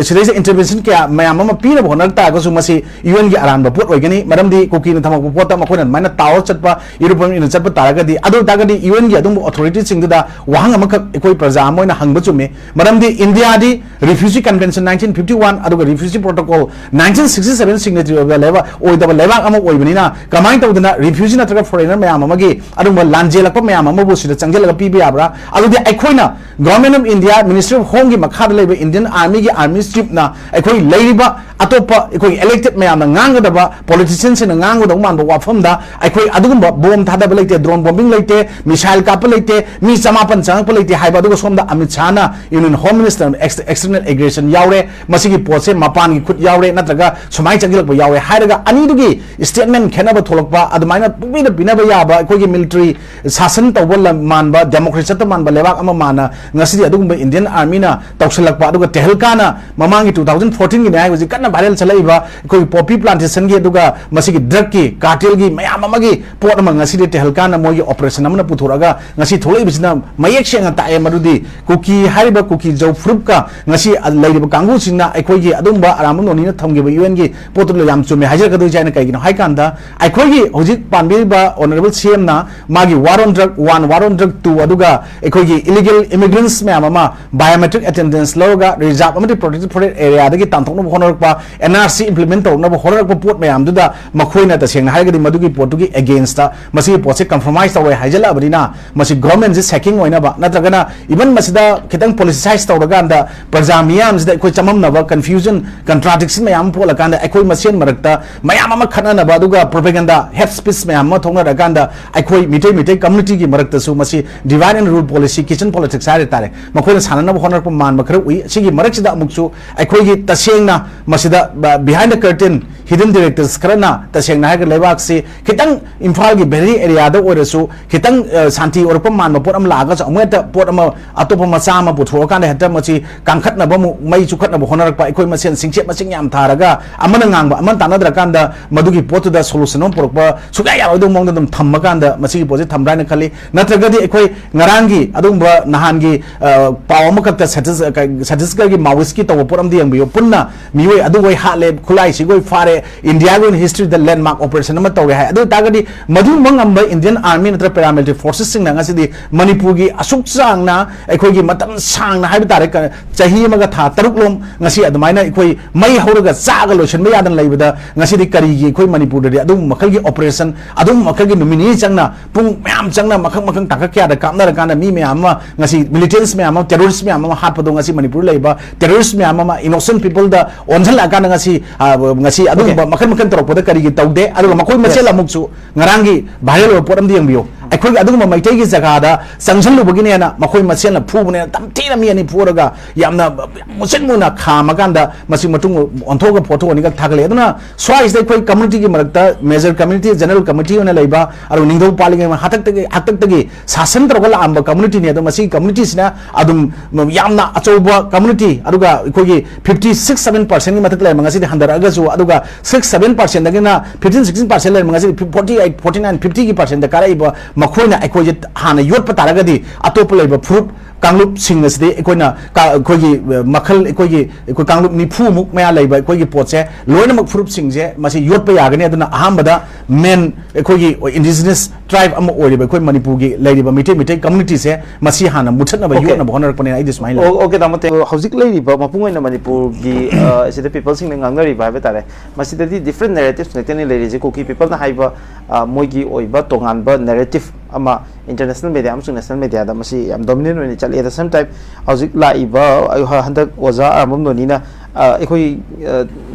ꯁꯤꯗꯩꯁꯤꯗ intervention ꯀꯌꯥ ꯃꯌꯥꯝ ꯑꯃ ꯄꯤꯅꯕ ꯍꯣꯠꯅꯔꯛ ꯇꯥꯔꯒꯁꯨ ꯃꯁꯤ ꯌꯨ ꯑꯦꯟꯒꯤ ꯑꯔꯥꯟꯕ ꯄꯣꯠ ꯑꯣꯏꯒꯅꯤ꯫ ꯃꯔꯝꯗꯤ ꯀꯨꯀꯤꯅ ꯊꯝꯃꯛꯄ ꯄꯣꯠꯇ ꯃꯈꯣꯏꯅ ꯑꯗꯨꯃꯥꯏꯅ ꯇꯥꯋꯔ ꯆꯠꯄ, ꯏꯔꯨꯞꯄ ꯏꯟꯅ ꯆꯠꯄ ꯇꯥꯔꯒꯗꯤ, ꯑꯗꯨ ꯑꯣꯏ ꯇꯥꯔꯒꯗꯤ ꯌꯨ ꯑꯦꯟꯒꯤ ꯑꯗꯨꯝꯕ authority ꯁꯤꯡꯗꯨꯗ ꯋꯥꯍꯪ ꯑꯃꯈꯛ ꯑꯩꯈꯣꯏ ꯄ꯭ꯔꯖꯥ ꯑꯃ ꯑꯣꯏꯅ ꯍꯪꯕ ꯆꯨꯝꯃꯤ꯫ ꯃꯔꯝꯗꯤ ꯏꯟꯗꯤꯌꯥꯗꯤ Refugee Convention nineteen fifty one ꯑꯗꯨꯒ Refugee Protocol nineteen sixty seven signatory ꯑꯣꯏꯕ ꯂꯩꯕꯥꯛ, ꯑꯣꯏꯗꯕ ꯂꯩꯕꯥꯛ ꯑꯃ ꯑꯣꯏꯕꯅꯤꯅ ꯀꯃꯥꯏꯅ ꯇꯧꯗꯅ refugee ꯅꯠꯇ꯭ꯔꯒ foreigner ꯃꯌꯥꯝ ꯑꯃꯒꯤ ꯑꯗꯨꯒꯨꯝꯕ ꯂꯥꯟꯖꯦꯜꯂꯛꯄ ꯃꯌꯥꯝ ꯑꯃꯕꯨ ꯁꯤꯗ ꯆꯪꯁꯤꯜꯂꯒ ꯄꯤꯕ ꯌꯥꯕ꯭ꯔꯥ? ꯑꯗꯨꯗꯤ ꯑꯩꯈꯣꯏꯅ Government of India, Ministry of Home ꯒꯤ ꯃꯈꯥꯗ ꯂꯩꯕ Indian Army ꯒꯤ army chief ꯅ ꯑꯩꯈꯣꯏ ꯂꯩꯔꯤꯕ ꯑꯇꯣꯞꯄ ꯑꯩꯈꯣꯏꯒꯤ elected ꯃꯌꯥꯝꯅ ꯉꯥꯡꯒꯗꯕ, politician ꯁꯤꯡꯅ ꯉꯥꯡꯒꯗꯧ ꯃꯥꯟꯕ ꯋꯥꯐꯝꯗ ꯑꯩꯈꯣꯏ ꯑꯗꯨꯒꯨꯝꯕ bomb ꯊꯥꯗꯕ ꯂꯩꯇꯦ, drone bombing ꯂꯩꯇꯦ, missile ꯀꯥꯞꯄ ꯂꯩꯇꯦ, ꯃꯤ ꯆꯃꯥꯄꯟ ꯆꯪꯉꯛꯄ ꯂꯩꯇꯦ ꯍꯥꯏꯕ꯫ ꯑꯗꯨꯒ ꯁꯣꯝꯗ Amit ꯁꯥꯍꯅ Union Home Minister external aggression ꯌꯥꯎꯔꯦ, ꯃꯁꯤꯒꯤ ꯄꯣꯠꯁꯦ ꯃꯄꯥꯟꯒꯤ ꯈꯨꯠ ꯌꯥꯎꯔꯦ ꯅꯠꯇ꯭ꯔꯒ ꯁꯨꯃꯥꯏꯅ ꯆꯪꯁꯤꯜꯂꯛꯄ ꯌꯥꯎꯔꯦ ꯍꯥꯏꯔꯒ ꯑꯅꯤꯗꯨꯒꯤ statement ꯈꯦꯠꯅꯕ ꯊꯣꯛꯂꯛꯄ, ꯑꯗꯨꯃꯥꯏꯅ ꯄꯨꯡꯄꯤꯗ ꯄꯤꯅꯕ ꯌꯥꯕ ꯑꯩꯈꯣꯏꯒꯤ military ꯁꯥꯁꯟ ꯇꯧꯕ ꯂꯝ ꯃꯥꯟꯕ, democracy ꯆꯠꯇ ꯃꯥꯟꯕ ꯂꯩꯕꯥꯛ ꯑꯃ ꯃꯥꯟꯅ ꯉꯁꯤꯗꯤ ꯑꯗꯨꯒꯨꯝꯕ Indian Army ꯅ ꯇꯧꯁꯤꯜꯂꯛꯄ, ꯑꯗꯨꯒ ꯇꯦꯍꯜꯀꯥꯅ ꯃꯃꯥꯡꯒꯤ two thousand fourteen ꯒꯤꯅꯦ ꯍꯥꯏ ꯍꯧꯖꯤꯛ ꯀꯟꯅ viral ꯆꯠꯂꯛꯏꯕ ꯑꯩꯈꯣꯏꯒꯤ poppy plantation ꯁꯟꯒꯤ ꯑꯗꯨꯒ ꯃꯁꯤꯒꯤ ꯗ꯭ꯔꯒꯀꯤ ꯀꯥꯔꯇꯦꯜꯒꯤ ꯃꯌꯥꯝ ꯑꯃꯒꯤ ꯄꯣꯠ ꯑꯃ ꯉꯁꯤꯗꯤ ꯇꯦꯍꯜꯀꯥꯟꯗ ꯃꯣꯏꯒꯤ ꯑꯣꯄꯔꯦꯁꯟ ꯑꯃꯅ ꯄꯨꯊꯣꯔꯛꯑꯒ ꯉꯁꯤ ꯊꯣꯛꯂꯛꯏꯕꯁꯤꯅ ꯃꯌꯦꯛ ꯁꯦꯡꯅ ꯇꯥꯛꯑꯦ꯫ ꯃꯗꯨꯗꯤ ꯀꯨꯀꯤ ꯍꯥꯏꯔꯤꯕ ꯀꯨꯀꯤ ꯖꯧ ꯐꯨꯔꯨꯞꯀ ꯉꯁꯤ ꯂꯩꯔꯤꯕ ꯀꯥꯡꯕꯨꯁꯤꯡꯅ ꯑꯩꯈꯣꯏꯒꯤ ꯑꯗꯨꯝꯕ ꯑꯔꯥꯝꯕꯝ ꯅꯣꯅꯤꯅ ꯊꯝꯈꯤꯕ ꯌꯨ ꯑꯦꯟꯒꯤ ꯄꯣꯠꯇꯨꯗ ꯌꯥꯝ ꯆꯨꯝꯃꯦ ꯍꯥꯏꯖꯔꯛꯀꯗꯣꯏꯁꯦ꯫ ꯍꯥꯏꯅ ꯀꯩꯒꯤꯅꯣ ꯍꯥꯏ ꯀꯥꯟꯗ, ꯑꯩꯈꯣꯏꯒꯤ ꯍꯧꯖꯤꯛ ꯄꯥꯟꯕꯤꯔꯤꯕ ꯑꯣꯅꯔꯦꯕꯜ ꯁꯤ ꯑꯦꯝꯅ ꯃꯥꯒꯤ war on drug one, war on drug two, ꯑꯗꯨꯒ ꯑꯩꯈꯣꯏꯒꯤ ꯏꯂꯤꯒꯦꯜ ꯏꯃꯤꯒ꯭ꯔꯦꯟꯠꯁ ꯃꯌꯥꯝ ꯑꯃ ꯕꯥꯏꯑꯣꯃꯦꯇ꯭ꯔꯤꯛ ꯑꯦꯇꯦꯟꯗꯦꯟꯁ ꯂꯧꯔꯒ ꯔꯤꯖꯥꯔꯕ ꯑꯃꯗꯤ ꯄ꯭ꯔꯣꯇꯦꯛꯇꯦꯗ ꯐꯣꯔꯦꯁ꯭ꯠ ꯑꯦꯔꯤꯌꯥꯗꯒꯤ ꯇꯥꯟꯊꯣꯛꯅꯕ ꯍꯣꯠꯅꯔꯛꯄ, ꯑꯦꯟ ꯑꯥꯔ ꯁꯤ ꯏꯝꯄ꯭ꯂꯤꯃꯦꯟꯠ ꯇꯧꯅꯕ ꯍꯣꯠꯅꯔꯛꯄ ꯄꯣꯠ ꯃꯌꯥꯝꯗꯨꯗ ꯃꯈꯣꯏꯅ ꯇꯁꯦꯡꯅ ꯍꯥꯏꯔꯒꯗꯤ ꯃꯗꯨꯒꯤ ꯄꯣꯠꯇꯨꯒꯤ ꯑꯦꯒꯦꯟꯁꯇ ꯃꯁꯤꯒꯤ ꯄꯣꯠꯁꯦ ꯀꯝꯄ꯭ꯔꯣꯃꯥꯏꯁ ꯇꯧꯔꯦ ꯍꯥꯏꯖꯜꯂꯛꯑꯕꯅꯤꯅ, ꯃꯁꯤ ꯒꯣꯔꯃꯦꯟꯁꯦ ꯁꯦꯀꯤꯡ ꯑꯣꯏꯅꯕ, ꯅꯠꯇ꯭ꯔꯒꯅ ꯏꯚꯟ ꯃꯁꯤꯗ ꯈꯤꯇꯪ ꯄꯣꯂꯤꯇꯤꯁꯥꯏꯁ ꯇꯧꯔꯀꯥꯟꯗ ꯄ꯭ꯔꯖꯥ ꯃꯤꯌꯥꯝꯁꯤꯗ ꯑꯩꯈꯣꯏ ꯆꯃꯝꯅꯕ, ꯀꯟꯐ꯭ꯌꯨꯖꯟ, ꯀꯟꯇ꯭ꯔꯥꯗꯤꯛꯁꯟ ꯃꯌꯥꯝ ꯑꯃ ꯄꯣꯛꯂꯀꯥꯟꯗ ꯑꯩꯈꯣꯏ ꯃꯁꯦꯟ ꯃꯔꯛꯇ ꯃꯌꯥꯝ ꯑꯃ ꯈꯠꯅꯅꯕ, ꯑꯗꯨꯒ ꯄ꯭ꯔꯣꯄꯦꯒꯟꯗꯥ, ꯍꯦꯠ ꯁ꯭ꯄꯤꯆ ꯃꯌꯥꯝ ꯑꯃ ꯊꯣꯛꯅꯔꯀꯥꯟꯗ ꯑꯩꯈꯣꯏ ꯃꯤꯇꯩ ꯃꯤꯇꯩ ꯀꯝꯃ꯭ꯌꯨꯅꯤꯇꯤꯒꯤ ꯃꯔꯛꯇꯁꯨ ꯃꯁꯤ divide and rule policy, kitchen politics ꯍꯥꯏꯔꯦ ꯇꯥꯔꯦ, ꯃꯈꯣꯏꯅ ꯁꯥꯟꯅꯅꯕ ꯍꯣꯠꯅꯔꯛꯄ ꯃꯥꯟꯕ ꯈꯔ ꯎꯏ꯫ ꯁꯤꯒꯤ ꯃꯔꯛꯁꯤꯗ ꯑꯃꯨꯛꯁꯨ ꯑꯩꯈꯣꯏꯒꯤ ꯇꯁꯦꯡꯅ ꯃꯁꯤꯗ behind the curtain, hidden directors ꯈꯔꯅ ꯇꯁꯦꯡꯅ ꯍꯥꯏꯔꯒ ꯂꯩꯕꯥꯛꯁꯤ ꯈꯤꯇꯪ ꯏꯝꯐꯥꯜꯒꯤ ꯚꯦꯂꯤ ꯑꯦꯔꯤꯌꯥꯗ ꯑꯣꯏꯔꯁꯨ ꯈꯤꯇꯪ, ꯑ, ꯁꯥꯟꯇꯤ ꯑꯣꯏꯔꯛꯄ ꯃꯥꯟꯕ ꯄꯣꯠ ꯑꯃ ꯂꯥꯛꯑꯒꯁꯨ ꯑꯃꯨꯛ ꯍꯦꯛꯇ ꯄꯣꯠ ꯑꯃ, ꯑꯇꯣꯞꯄ ꯃꯆꯥ ꯑꯃ ꯄꯨꯊꯣꯛꯑꯀꯥꯟꯗ ꯍꯦꯛꯇ ꯃꯁꯤ ꯀꯥꯡꯈꯠꯅꯕ ꯑꯃꯨꯛ, ꯃꯩ ꯆꯨꯈꯠꯅꯕ ꯍꯣꯠꯅꯔꯛꯄ, ꯑꯩꯈꯣꯏ ꯃꯁꯦꯟ ꯁꯤꯡꯆꯦꯞ ꯃꯁꯤꯡ ꯌꯥꯝ ꯊꯥꯔꯒ ꯑꯃꯅ ꯉꯥꯡꯕ ꯑꯃꯅ ꯇꯥꯟꯅꯗ꯭ꯔꯀꯥꯟꯗ ꯃꯗꯨꯒꯤ ꯄꯣꯠꯇꯨꯗ ꯁꯣꯂꯨꯁꯟ ꯑꯃ ꯄꯨꯔꯛꯄ ꯁꯨꯡꯌꯥ ꯌꯥꯔꯣꯏꯗꯧꯕ ꯃꯑꯣꯡꯗ ꯑꯗꯨꯝ ꯊꯝꯃꯀꯥꯟꯗ ꯃꯁꯤꯒꯤ ꯄꯣꯠꯁꯦ ꯊꯝꯕ꯭ꯔꯥ ꯍꯥꯏꯅ ꯈꯜꯂꯤ꯫ ꯅꯠꯇ꯭ꯔꯒꯗꯤ ꯑꯩꯈꯣꯏ ꯉꯔꯥꯡꯒꯤ ꯑꯗꯨꯒꯨꯝꯕ ꯅꯍꯥꯟꯒꯤ, ꯑ, ꯄꯥꯎ ꯑꯃꯈꯛꯇ ꯁꯠꯇꯤꯁ-, ꯀ-, ꯁꯠꯇꯤꯁꯒꯔꯒꯤ ꯃꯥꯑꯣꯏꯁꯀꯤ ꯇꯧꯕ ꯄꯣꯠ ꯑꯃꯗ ꯌꯦꯡꯕꯤꯌꯨ꯫ ꯄꯨꯟꯅ ꯃꯤꯑꯣꯏ ꯑꯗꯨꯈꯣꯏ ꯍꯥꯠꯂꯦ, ꯈꯨꯠꯂꯥꯏꯁꯤꯈꯣꯏ ꯐꯥꯔꯦ, ꯏꯟꯗꯤꯌꯥꯒꯤ ꯑꯣꯏꯅ ꯍꯤꯁꯇ꯭ꯔꯤꯗ ꯂꯦꯟꯃꯥꯔꯛ ꯑꯣꯄꯔꯦꯁꯟ ꯑꯃ ꯇꯧꯔꯦ ꯍꯥꯏ꯫ ꯑꯗꯨ ꯑꯣꯏ ꯇꯥꯔꯒꯗꯤ ꯃꯗꯨꯒꯨꯝꯕ ꯉꯝꯕ ꯏꯟꯗꯤꯌꯟ ꯑꯥꯔꯃꯤ ꯅꯠꯇ꯭ꯔꯒ ꯄꯦꯔꯥꯃꯤꯂꯤꯇꯔꯤ ꯐꯣꯔꯁꯦꯁꯁꯤꯡꯅ ꯉꯁꯤꯗꯤ ꯃꯅꯤꯄꯨꯔꯒꯤ ꯑꯁꯨꯛ ꯆꯥꯡꯅ ꯑꯩꯈꯣꯏꯒꯤ ꯃꯇꯝ ꯁꯥꯡꯅ ꯍꯥꯏꯕ ꯇꯥꯔꯦ, ꯀ-, ꯆꯍꯤ ꯑꯃꯒ ꯊꯥ ꯇꯔꯨꯛ ꯂꯣꯝ ꯉꯁꯤ ꯑꯗꯨꯃꯥꯏꯅ ꯑꯩꯈꯣꯏ ꯃꯩ ꯍꯧꯔꯒ ꯆꯥꯛꯑꯒ ꯂꯣꯏꯁꯤꯟꯕ ꯌꯥꯗꯅ ꯂꯩꯕꯗ, ꯉꯁꯤꯗꯤ ꯀꯔꯤꯒꯤ ꯑꯩꯈꯣꯏ ꯃꯅꯤꯄꯨꯔꯗꯗꯤ ꯑꯗꯨꯒꯨꯝꯕ ꯃꯈꯜꯒꯤ ꯑꯣꯄꯔꯦꯁꯟ, ꯑꯗꯨꯒꯨꯝꯕ ꯃꯈꯜꯒꯤ ꯅꯨꯃꯤꯠ ꯅꯤꯅꯤ ꯆꯪꯅ, ꯄꯨꯡ ꯃꯌꯥꯝ ꯆꯪꯅ, ꯃꯈꯜ ꯃꯈꯜ ꯇꯥꯡꯀꯛ ꯀꯌꯥꯗ ꯀꯥꯞꯅꯔꯀꯥꯟꯗ ꯃꯤ ꯃꯌꯥꯝ ꯑꯃ, ꯉꯁꯤ ꯃꯤꯂꯤꯇꯦꯟꯠꯁ ꯃꯌꯥꯝ ꯑꯃ, ꯇꯦꯔꯣꯔꯤꯁ꯭ꯠ ꯃꯌꯥꯝ ꯑꯃ ꯍꯥꯠꯄꯗꯣ, ꯉꯁꯤ ꯃꯅꯤꯄꯨꯔꯗ ꯂꯩꯕ ꯇꯦꯔꯣꯔꯤꯁ꯭ꯠ ꯃꯌꯥꯝ ꯑꯃ, ꯏꯅꯣꯁꯦꯟꯠ ꯄꯤꯄꯜꯗ ꯑꯣꯟꯁꯤꯜꯂꯛꯑꯀꯥꯟꯗ ꯉꯁꯤ, ꯑ, ꯉꯁꯤ ꯑꯗꯨꯒꯨꯝꯕ ꯃꯈꯜ ꯃꯈꯜ ꯇꯧꯔꯛꯄꯗ ꯀꯔꯤꯒꯤ ꯇꯧꯗꯦ? ꯑꯗꯨꯒ ꯃꯈꯣꯏ ꯃꯁꯦꯜ ꯑꯃꯨꯛꯁꯨ ꯉꯔꯥꯡꯒꯤ ꯚꯥꯏꯔꯦꯜ ꯑꯣꯏꯕ ꯄꯣꯠ ꯑꯃꯗꯤ ꯌꯦꯡꯕꯤꯌꯨ꯫ ꯑꯩꯈꯣꯏꯒꯤ ꯑꯗꯨꯒꯨꯝꯕ ꯃꯩꯇꯩꯒꯤ ꯖꯒꯥꯗ ꯆꯪꯁꯤꯜꯂꯨꯕꯒꯤꯅꯦꯅ ꯃꯈꯣꯏ ꯃꯁꯦꯟꯅ ꯐꯨꯕꯅꯦꯅ, ꯇꯝꯊꯤꯅ ꯃꯤ ꯑꯅꯤ ꯐꯨꯔꯒ ꯌꯥꯝꯅ ꯃꯨꯁꯤꯟ ꯃꯨꯅ ꯈꯥꯝꯃꯀꯥꯟꯗ ꯃꯁꯤ ꯃꯇꯨꯡ ꯑꯣꯟꯊꯣꯛꯑꯒ ꯐꯣꯇꯣ ꯑꯅꯤꯈꯛ ꯊꯥꯒꯠꯂꯛꯑꯦ꯫ ꯑꯗꯨꯅ ꯁ꯭ꯋꯥꯏꯁꯤꯗ ꯑꯩꯈꯣꯏ community ꯒꯤ ꯃꯔꯛꯇ major community, general committee ꯑꯣꯏꯅ ꯂꯩꯕ, ꯑꯗꯨꯒ ꯅꯤꯡꯊꯧ ꯄꯥꯜꯂꯤꯉꯩ ꯍꯥꯛꯇꯛꯇꯒꯤ, ꯍꯥꯛꯇꯛꯇꯒꯤ ꯁꯥꯁꯟ ꯇꯧꯔꯒ ꯂꯥꯛꯑꯝꯕ community ꯅꯤ꯫ ꯑꯗꯣ ꯃꯁꯤꯒꯤ community ꯁꯤꯅ ꯑꯗꯨꯝ ꯌꯥꯝꯅ ꯑꯆꯧꯕ community, ꯑꯗꯨꯒ ꯑꯩꯈꯣꯏꯒꯤ fifty six seven percent ꯒꯤ ꯃꯊꯛꯇ ꯂꯩꯔꯝꯕ ꯉꯁꯤꯗꯤ ꯍꯟꯊꯔꯛꯑꯒꯁꯨ, ꯑꯗꯨꯒ six seven percent ꯗꯒꯤꯅ fifteen sixteen percent ꯂꯩꯔꯝꯕ ꯉꯁꯤꯗꯤ forty eight, forty nine, fifty ꯒꯤ percent ꯗ ꯀꯥꯔꯛꯏꯕ ꯃꯈꯣꯏꯅ ꯑꯩꯈꯣꯏꯁꯦ ꯍꯥꯟꯅ ꯌꯣꯠꯄ ꯇꯥꯔꯒꯗꯤ ꯑꯇꯣꯞꯄ ꯂꯩꯕ ꯐꯨꯔꯨꯞ ꯀꯥꯡꯂꯨꯞꯁꯤꯡ ꯑꯁꯤꯗꯤ ꯑꯩꯈꯣꯏꯅ ꯀꯥ-, ꯑꯩꯈꯣꯏꯒꯤ, ꯑ, ꯃꯈꯜ, ꯑꯩꯈꯣꯏꯒꯤ, ꯑꯩꯈꯣꯏ ꯀꯥꯡꯂꯨꯞ ꯅꯤꯐꯨꯃꯨꯛ ꯃꯌꯥ ꯂꯩꯕ ꯑꯩꯈꯣꯏꯒꯤ ꯄꯣꯠꯁꯦ ꯂꯣꯏꯅꯃꯛ ꯐꯨꯔꯨꯞꯁꯤꯡꯁꯦ ꯃꯁꯤ ꯌꯣꯠꯄ ꯌꯥꯒꯅꯤ꯫ ꯑꯗꯨꯅ ꯑꯍꯥꯟꯕꯗ main ꯑꯩꯈꯣꯏꯒꯤ indigenous tribe ꯑꯃ ꯑꯣꯏꯔꯤꯕ ꯑꯩꯈꯣꯏ ꯃꯅꯤꯄꯨꯔꯒꯤ ꯂꯩꯔꯤꯕ ꯃꯤꯇꯩ, ꯃꯤꯇꯩ community ꯁꯦ ꯃꯁꯤ ꯍꯥꯟꯅ ꯃꯨꯊꯠꯅꯕ, okay, ꯌꯣꯠꯅꯕ ꯍꯣꯠꯅꯔꯛꯄꯅꯦꯅ ꯑꯩꯗꯤ ꯁꯨꯃꯥꯏꯅ ꯂꯧꯏ꯫ ꯑꯣ, okay, ꯇꯥꯃꯣ, ꯇꯦ-, ꯍꯧꯖꯤꯛ ꯂꯩꯔꯤꯕ ꯃꯄꯨꯡ ꯑꯣꯏꯅ ꯃꯅꯤꯄꯨꯔꯒꯤ, ꯑ, ꯁꯤꯗ people ꯁꯤꯡꯅ ꯉꯥꯡꯅꯔꯤꯕ ꯍꯥꯏꯕ ꯇꯥꯔꯦ, ꯃꯁꯤꯗꯗꯤ different narratives ꯉꯥꯛꯇꯅꯤ ꯂꯩꯔꯤꯁꯦ꯫ ꯀꯨꯀꯤ people ꯅ ꯍꯥꯏꯕ, ꯑ, ꯃꯣꯏꯒꯤ ꯑꯣꯏꯕ ꯇꯣꯉꯥꯟꯕ narrative ꯑꯃ international media ꯑꯃꯁꯨꯡ national media ꯗ ꯃꯁꯤ ꯌꯥꯝ dominant ꯑꯣꯏꯅ ꯆꯠꯂꯤ꯫ At the same time, ꯍꯧꯖꯤꯛ ꯂꯥꯛꯏꯕ, ꯑ, ꯍ-, ꯍꯟꯗꯛ ꯑꯣꯖꯥ ꯑꯥꯔꯃꯝ ꯅꯣꯅꯤꯅ, ꯑ, ꯑꯩꯈꯣꯏ, ꯑ,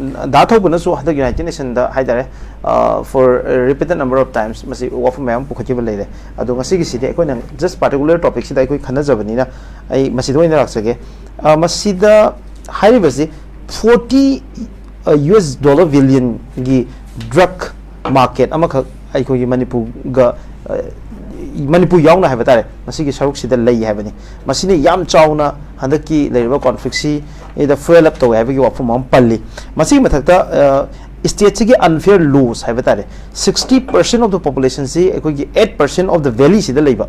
ꯗꯥ ꯊꯧꯕꯅꯁꯨ ꯍꯟꯗꯛ United Nation ꯗ ꯍꯥꯏ ꯇꯥꯔꯦ, ꯑ, for repeated number of times ꯃꯁꯤ ꯋꯥꯐꯝ ꯃꯌꯥꯝ ꯄꯨꯈꯠꯈꯤꯕ ꯂꯩꯔꯦ꯫ ꯑꯗꯣ ꯉꯁꯤꯒꯤꯁꯤꯗꯤ ꯑꯩꯈꯣꯏꯅ just particular topic ꯁꯤꯗ ꯑꯩꯈꯣꯏ ꯈꯟꯅꯖꯕꯅꯤꯅ ꯑꯩ ꯃꯁꯤꯗ ꯑꯣꯏꯅ ꯂꯥꯛꯆꯒꯦ꯫ ꯑ, ꯃꯁꯤꯗ ꯍꯥꯏꯔꯤꯕꯁꯤ forty, ꯑ, U S dollar billion ꯒꯤ drug market ꯑꯃꯈꯛ ꯑꯩꯈꯣꯏꯒꯤ ꯃꯅꯤꯄꯨꯔꯒ, ꯑ, ꯃꯅꯤꯄꯨꯔ ꯌꯥꯎꯅ ꯍꯥꯏꯕ ꯇꯥꯔꯦ, ꯃꯁꯤꯒꯤ ꯁꯔꯨꯛꯁꯤꯗ ꯂꯩ ꯍꯥꯏꯕꯅꯤ꯫ ꯃꯁꯤꯅ ꯌꯥꯝ ꯆꯥꯎꯅ ꯍꯟꯗꯛꯀꯤ ꯂꯩꯔꯤꯕ conflict ꯁꯤꯗ fuel up ꯇꯧꯋꯦ ꯍꯥꯏꯕꯒꯤ ꯋꯥꯐꯝ ꯑꯃ ꯄꯜꯂꯤ꯫ ꯃꯁꯤꯒꯤ ꯃꯊꯛꯇ, ꯑ, state ꯁꯤꯒꯤ unfair laws ꯍꯥꯏꯕ ꯇꯥꯔꯦ, sixty percent of the population ꯁꯤ ꯑꯩꯈꯣꯏꯒꯤ eight percent of the valley ꯁꯤꯗ ꯂꯩꯕ,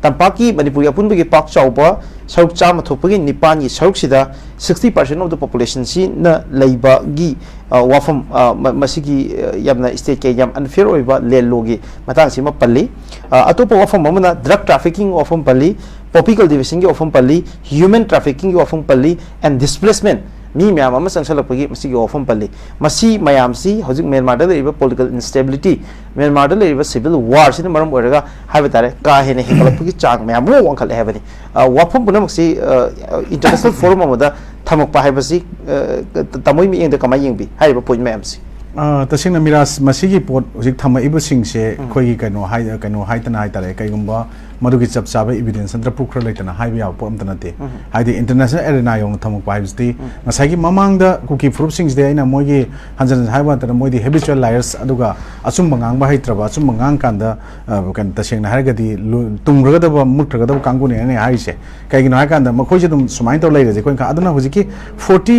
ꯇꯝꯄꯥꯛꯀꯤ ꯃꯅꯤꯄꯨꯔꯒꯤ ꯑꯄꯨꯟꯕꯒꯤ ꯄꯥꯛ ꯆꯥꯎꯕ ꯁꯔꯨꯛ ꯆꯥꯝꯃ ꯊꯣꯛꯄꯒꯤ ꯅꯤꯄꯥꯟꯒꯤ ꯁꯔꯨꯛꯁꯤꯗ sixty percent of the population ꯁꯤꯅ ꯂꯩꯕꯒꯤ, ꯑ, ꯋꯥꯐꯝ, ꯑ, ꯃ-, ꯃꯁꯤꯒꯤ, ꯑ, ꯌꯥꯝꯅ state ꯀꯤ ꯌꯥꯝ unfair ꯑꯣꯏꯕ land law ꯒꯤ ꯃꯇꯥꯡꯁꯤꯃ ꯄꯜꯂꯤ꯫ ꯑ, ꯑꯇꯣꯞꯄ ꯋꯥꯐꯝ ꯑꯃꯅ drug trafficking ꯋꯥꯐꯝ ꯄꯜꯂꯤ, poppy cultivation ꯒꯤ ꯋꯥꯐꯝ ꯄꯜꯂꯤ, human trafficking ꯒꯤ ꯋꯥꯐꯝ ꯄꯜꯂꯤ, and displacement, ꯃꯤ ꯃꯌꯥꯝ ꯑꯃ ꯆꯪꯁꯜꯂꯛꯄꯒꯤ ꯃꯁꯤꯒꯤ ꯋꯥꯐꯝ ꯄꯜꯂꯤ꯫ ꯃꯁꯤ ꯃꯌꯥꯝꯁꯤ ꯍꯧꯖꯤꯛ ꯃ꯭ꯌꯥꯟꯃꯥꯔꯗ ꯂꯩꯔꯤꯕ political instability, ꯃ꯭ꯌꯥꯟꯃꯥꯔꯗ ꯂꯩꯔꯤꯕ civil war ꯁꯤꯅ ꯃꯔꯝ ꯑꯣꯏꯔꯒ ꯍꯥꯏꯕ ꯇꯥꯔꯦ, ꯀꯥ ꯍꯦꯟꯅ ꯍꯦꯟꯒꯠꯂꯛꯄꯒꯤ ꯆꯥꯡ ꯃꯌꯥꯝ ꯑꯃ ꯋꯥꯡꯈꯠꯂꯦ ꯍꯥꯏꯕꯅꯤ꯫ ꯑ, ꯋꯥꯐꯝ ꯄꯨꯝꯅꯃꯛꯁꯤ, ꯑ, international forum ꯑꯃꯗ ꯊꯝꯃꯛꯄ ꯍꯥꯏꯕꯁꯤ, ꯑ, ꯇ-, ꯇꯥꯃꯣꯒꯤ ꯃꯤꯠꯌꯦꯡꯗ ꯀꯃꯥꯏꯅ ꯌꯦꯡꯕꯤ ꯍꯥꯏꯔꯤꯕ point ꯃꯌꯥꯝꯁꯤ? ꯑ, ꯇꯁꯦꯡꯅ ꯃꯤꯔꯥꯖ, ꯃꯁꯤꯒꯤ ꯄꯣꯠ ꯍꯧꯖꯤꯛ ꯊꯝꯃꯛꯏꯕꯁꯤꯡꯁꯦ ꯑꯩꯈꯣꯏꯒꯤ ꯀꯩꯅꯣ ꯍꯥꯏ-, ꯀꯩꯅꯣ ꯍꯥꯏꯗꯅ ꯍꯥꯏꯇꯥꯔꯦ, ꯀꯩꯒꯨꯝꯕ ꯃꯗꯨꯒꯤ ꯆꯞ ꯆꯥꯕ evidence ꯅꯠꯇ꯭ꯔ proof ꯈꯔ ꯂꯩꯇꯅ ꯍꯥꯏꯕ ꯌꯥꯕ ꯄꯣꯠ ꯑꯝꯇ ꯅꯠꯇꯦ꯫ ꯍꯥꯏꯗꯤ international arena ꯌꯧꯅ ꯊꯝꯃꯛꯄ ꯍꯥꯏꯕꯁꯤꯗꯤ ꯉꯁꯥꯏꯒꯤ ꯃꯃꯥꯡꯗ ꯀꯨꯀꯤ ꯐꯨꯔꯨꯞꯁꯤꯡꯁꯤꯗꯤ ꯑꯩꯅ ꯃꯣꯏꯒꯤ ꯍꯟꯖꯟ ꯍꯟꯖꯟ ꯍꯥꯏꯕ ꯅꯠꯇꯅ ꯃꯣꯏꯗꯤ habitual liars, ꯑꯗꯨꯒ ꯑꯆꯨꯝꯕ ꯉꯥꯡꯕ ꯍꯩꯇ꯭ꯔꯕ, ꯑꯆꯨꯝꯕ ꯉꯥꯡꯀꯥꯟꯗ, ꯑ, ꯀꯩꯅꯣ, ꯇꯁꯦꯡꯅ ꯍꯥꯏꯔꯒꯗꯤ ꯂꯨ-, ꯇꯨꯝꯈ꯭ꯔꯒꯗꯕ, ꯃꯨꯠꯈ꯭ꯔꯒꯗꯕ ꯀꯥꯡꯕꯨꯅꯦ ꯑꯩꯅ ꯍꯥꯏꯔꯤꯁꯦ꯫ ꯀꯩꯒꯤꯅꯣ ꯍꯥꯏꯀꯥꯟꯗ ꯃꯈꯣꯏꯁꯦ ꯑꯗꯨꯝ ꯁꯨꯃꯥꯏꯅ ꯇꯧꯔ ꯂꯩꯔꯁꯦ ꯑꯩꯈꯣꯏꯅ ꯈ-, ꯑꯗꯨꯅ ꯍꯧꯖꯤꯛꯀꯤ forty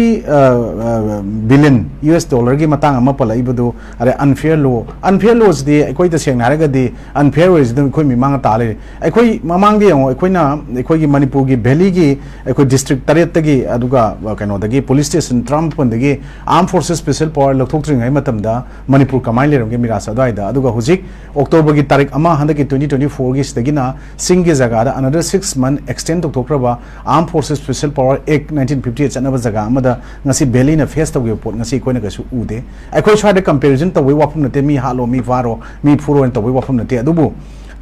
billion US dollar ꯒꯤ ꯃꯇꯥꯡ ꯑꯃ ꯄꯜꯂꯛꯏꯕꯗꯨ, ꯑꯗꯩ unfair law, unfair law ꯁꯤꯗꯤ ꯑꯩꯈꯣꯏ ꯇꯁꯦꯡꯅ ꯍꯥꯏꯔꯒꯗꯤ unfair ꯑꯣꯏꯔꯤꯁꯤ ꯑꯗꯨꯝ ꯑꯩꯈꯣꯏ ꯃꯤꯃꯥꯡꯗ ꯇꯥ ꯂꯩꯔꯦ꯫ ꯑꯩꯈꯣꯏ ꯃꯃꯥꯡꯗ ꯌꯦꯡꯉꯣ, ꯑꯩꯈꯣꯏꯅ ꯑꯩꯈꯣꯏꯒꯤ ꯃꯅꯤꯄꯨꯔꯒꯤ valley ꯒꯤ ꯑꯩꯈꯣꯏ district ꯇꯔꯦꯠꯇꯒꯤ, ꯑꯗꯨꯒ, ꯑ, ꯀꯩꯅꯣꯗꯒꯤ, police station ꯇꯔꯥꯃꯥꯄꯟꯗꯒꯤ armed forces special power ꯂꯧꯊꯣꯛꯇ꯭ꯔꯤꯉꯩ ꯃꯇꯝꯗ ꯃꯅꯤꯄꯨꯔ ꯀꯃꯥꯏꯅ ꯂꯩꯔꯝꯒꯦ ꯃꯤꯔꯥꯖ ꯑꯗꯨꯋꯥꯏꯗ? ꯑꯗꯨꯒ ꯍꯧꯖꯤꯛ October ꯒꯤ ꯇꯥꯔꯤꯛ ꯑꯃ, ꯍꯟꯗꯛꯀꯤ twenty twenty four ꯒꯤ ꯁꯤꯗꯒꯤꯅ ꯆꯤꯡꯒꯤ ꯖꯒꯥꯗ another six month extend ꯇꯧꯊꯣꯛꯈ꯭ꯔꯕ Armed Forces Special Power Act nineteen fifty eight ꯆꯠꯅꯕ ꯖꯒꯥ ꯑꯃꯗ ꯉꯁꯤ valley ꯅ face ꯇꯧꯈꯤꯕ ꯄꯣꯠ ꯉꯁꯤ ꯑꯩꯈꯣꯏꯅ ꯀꯩꯁꯨ ꯎꯗꯦ꯫ ꯑꯩꯈꯣꯏ ꯁ꯭ꯋꯥꯏꯗ comparison ꯇꯧꯕꯒꯤ ꯋꯥꯐꯝ ꯅꯠꯇꯦ, ꯃꯤ ꯍꯥꯠꯂꯣ, ꯃꯤ ꯐꯥꯔꯣ, ꯃꯤ ꯐꯨꯔꯣ ꯍꯥꯏꯅ ꯇꯧꯕꯒꯤ ꯋꯥꯐꯝ ꯅꯠꯇꯦ꯫ ꯑꯗꯨꯕꯨ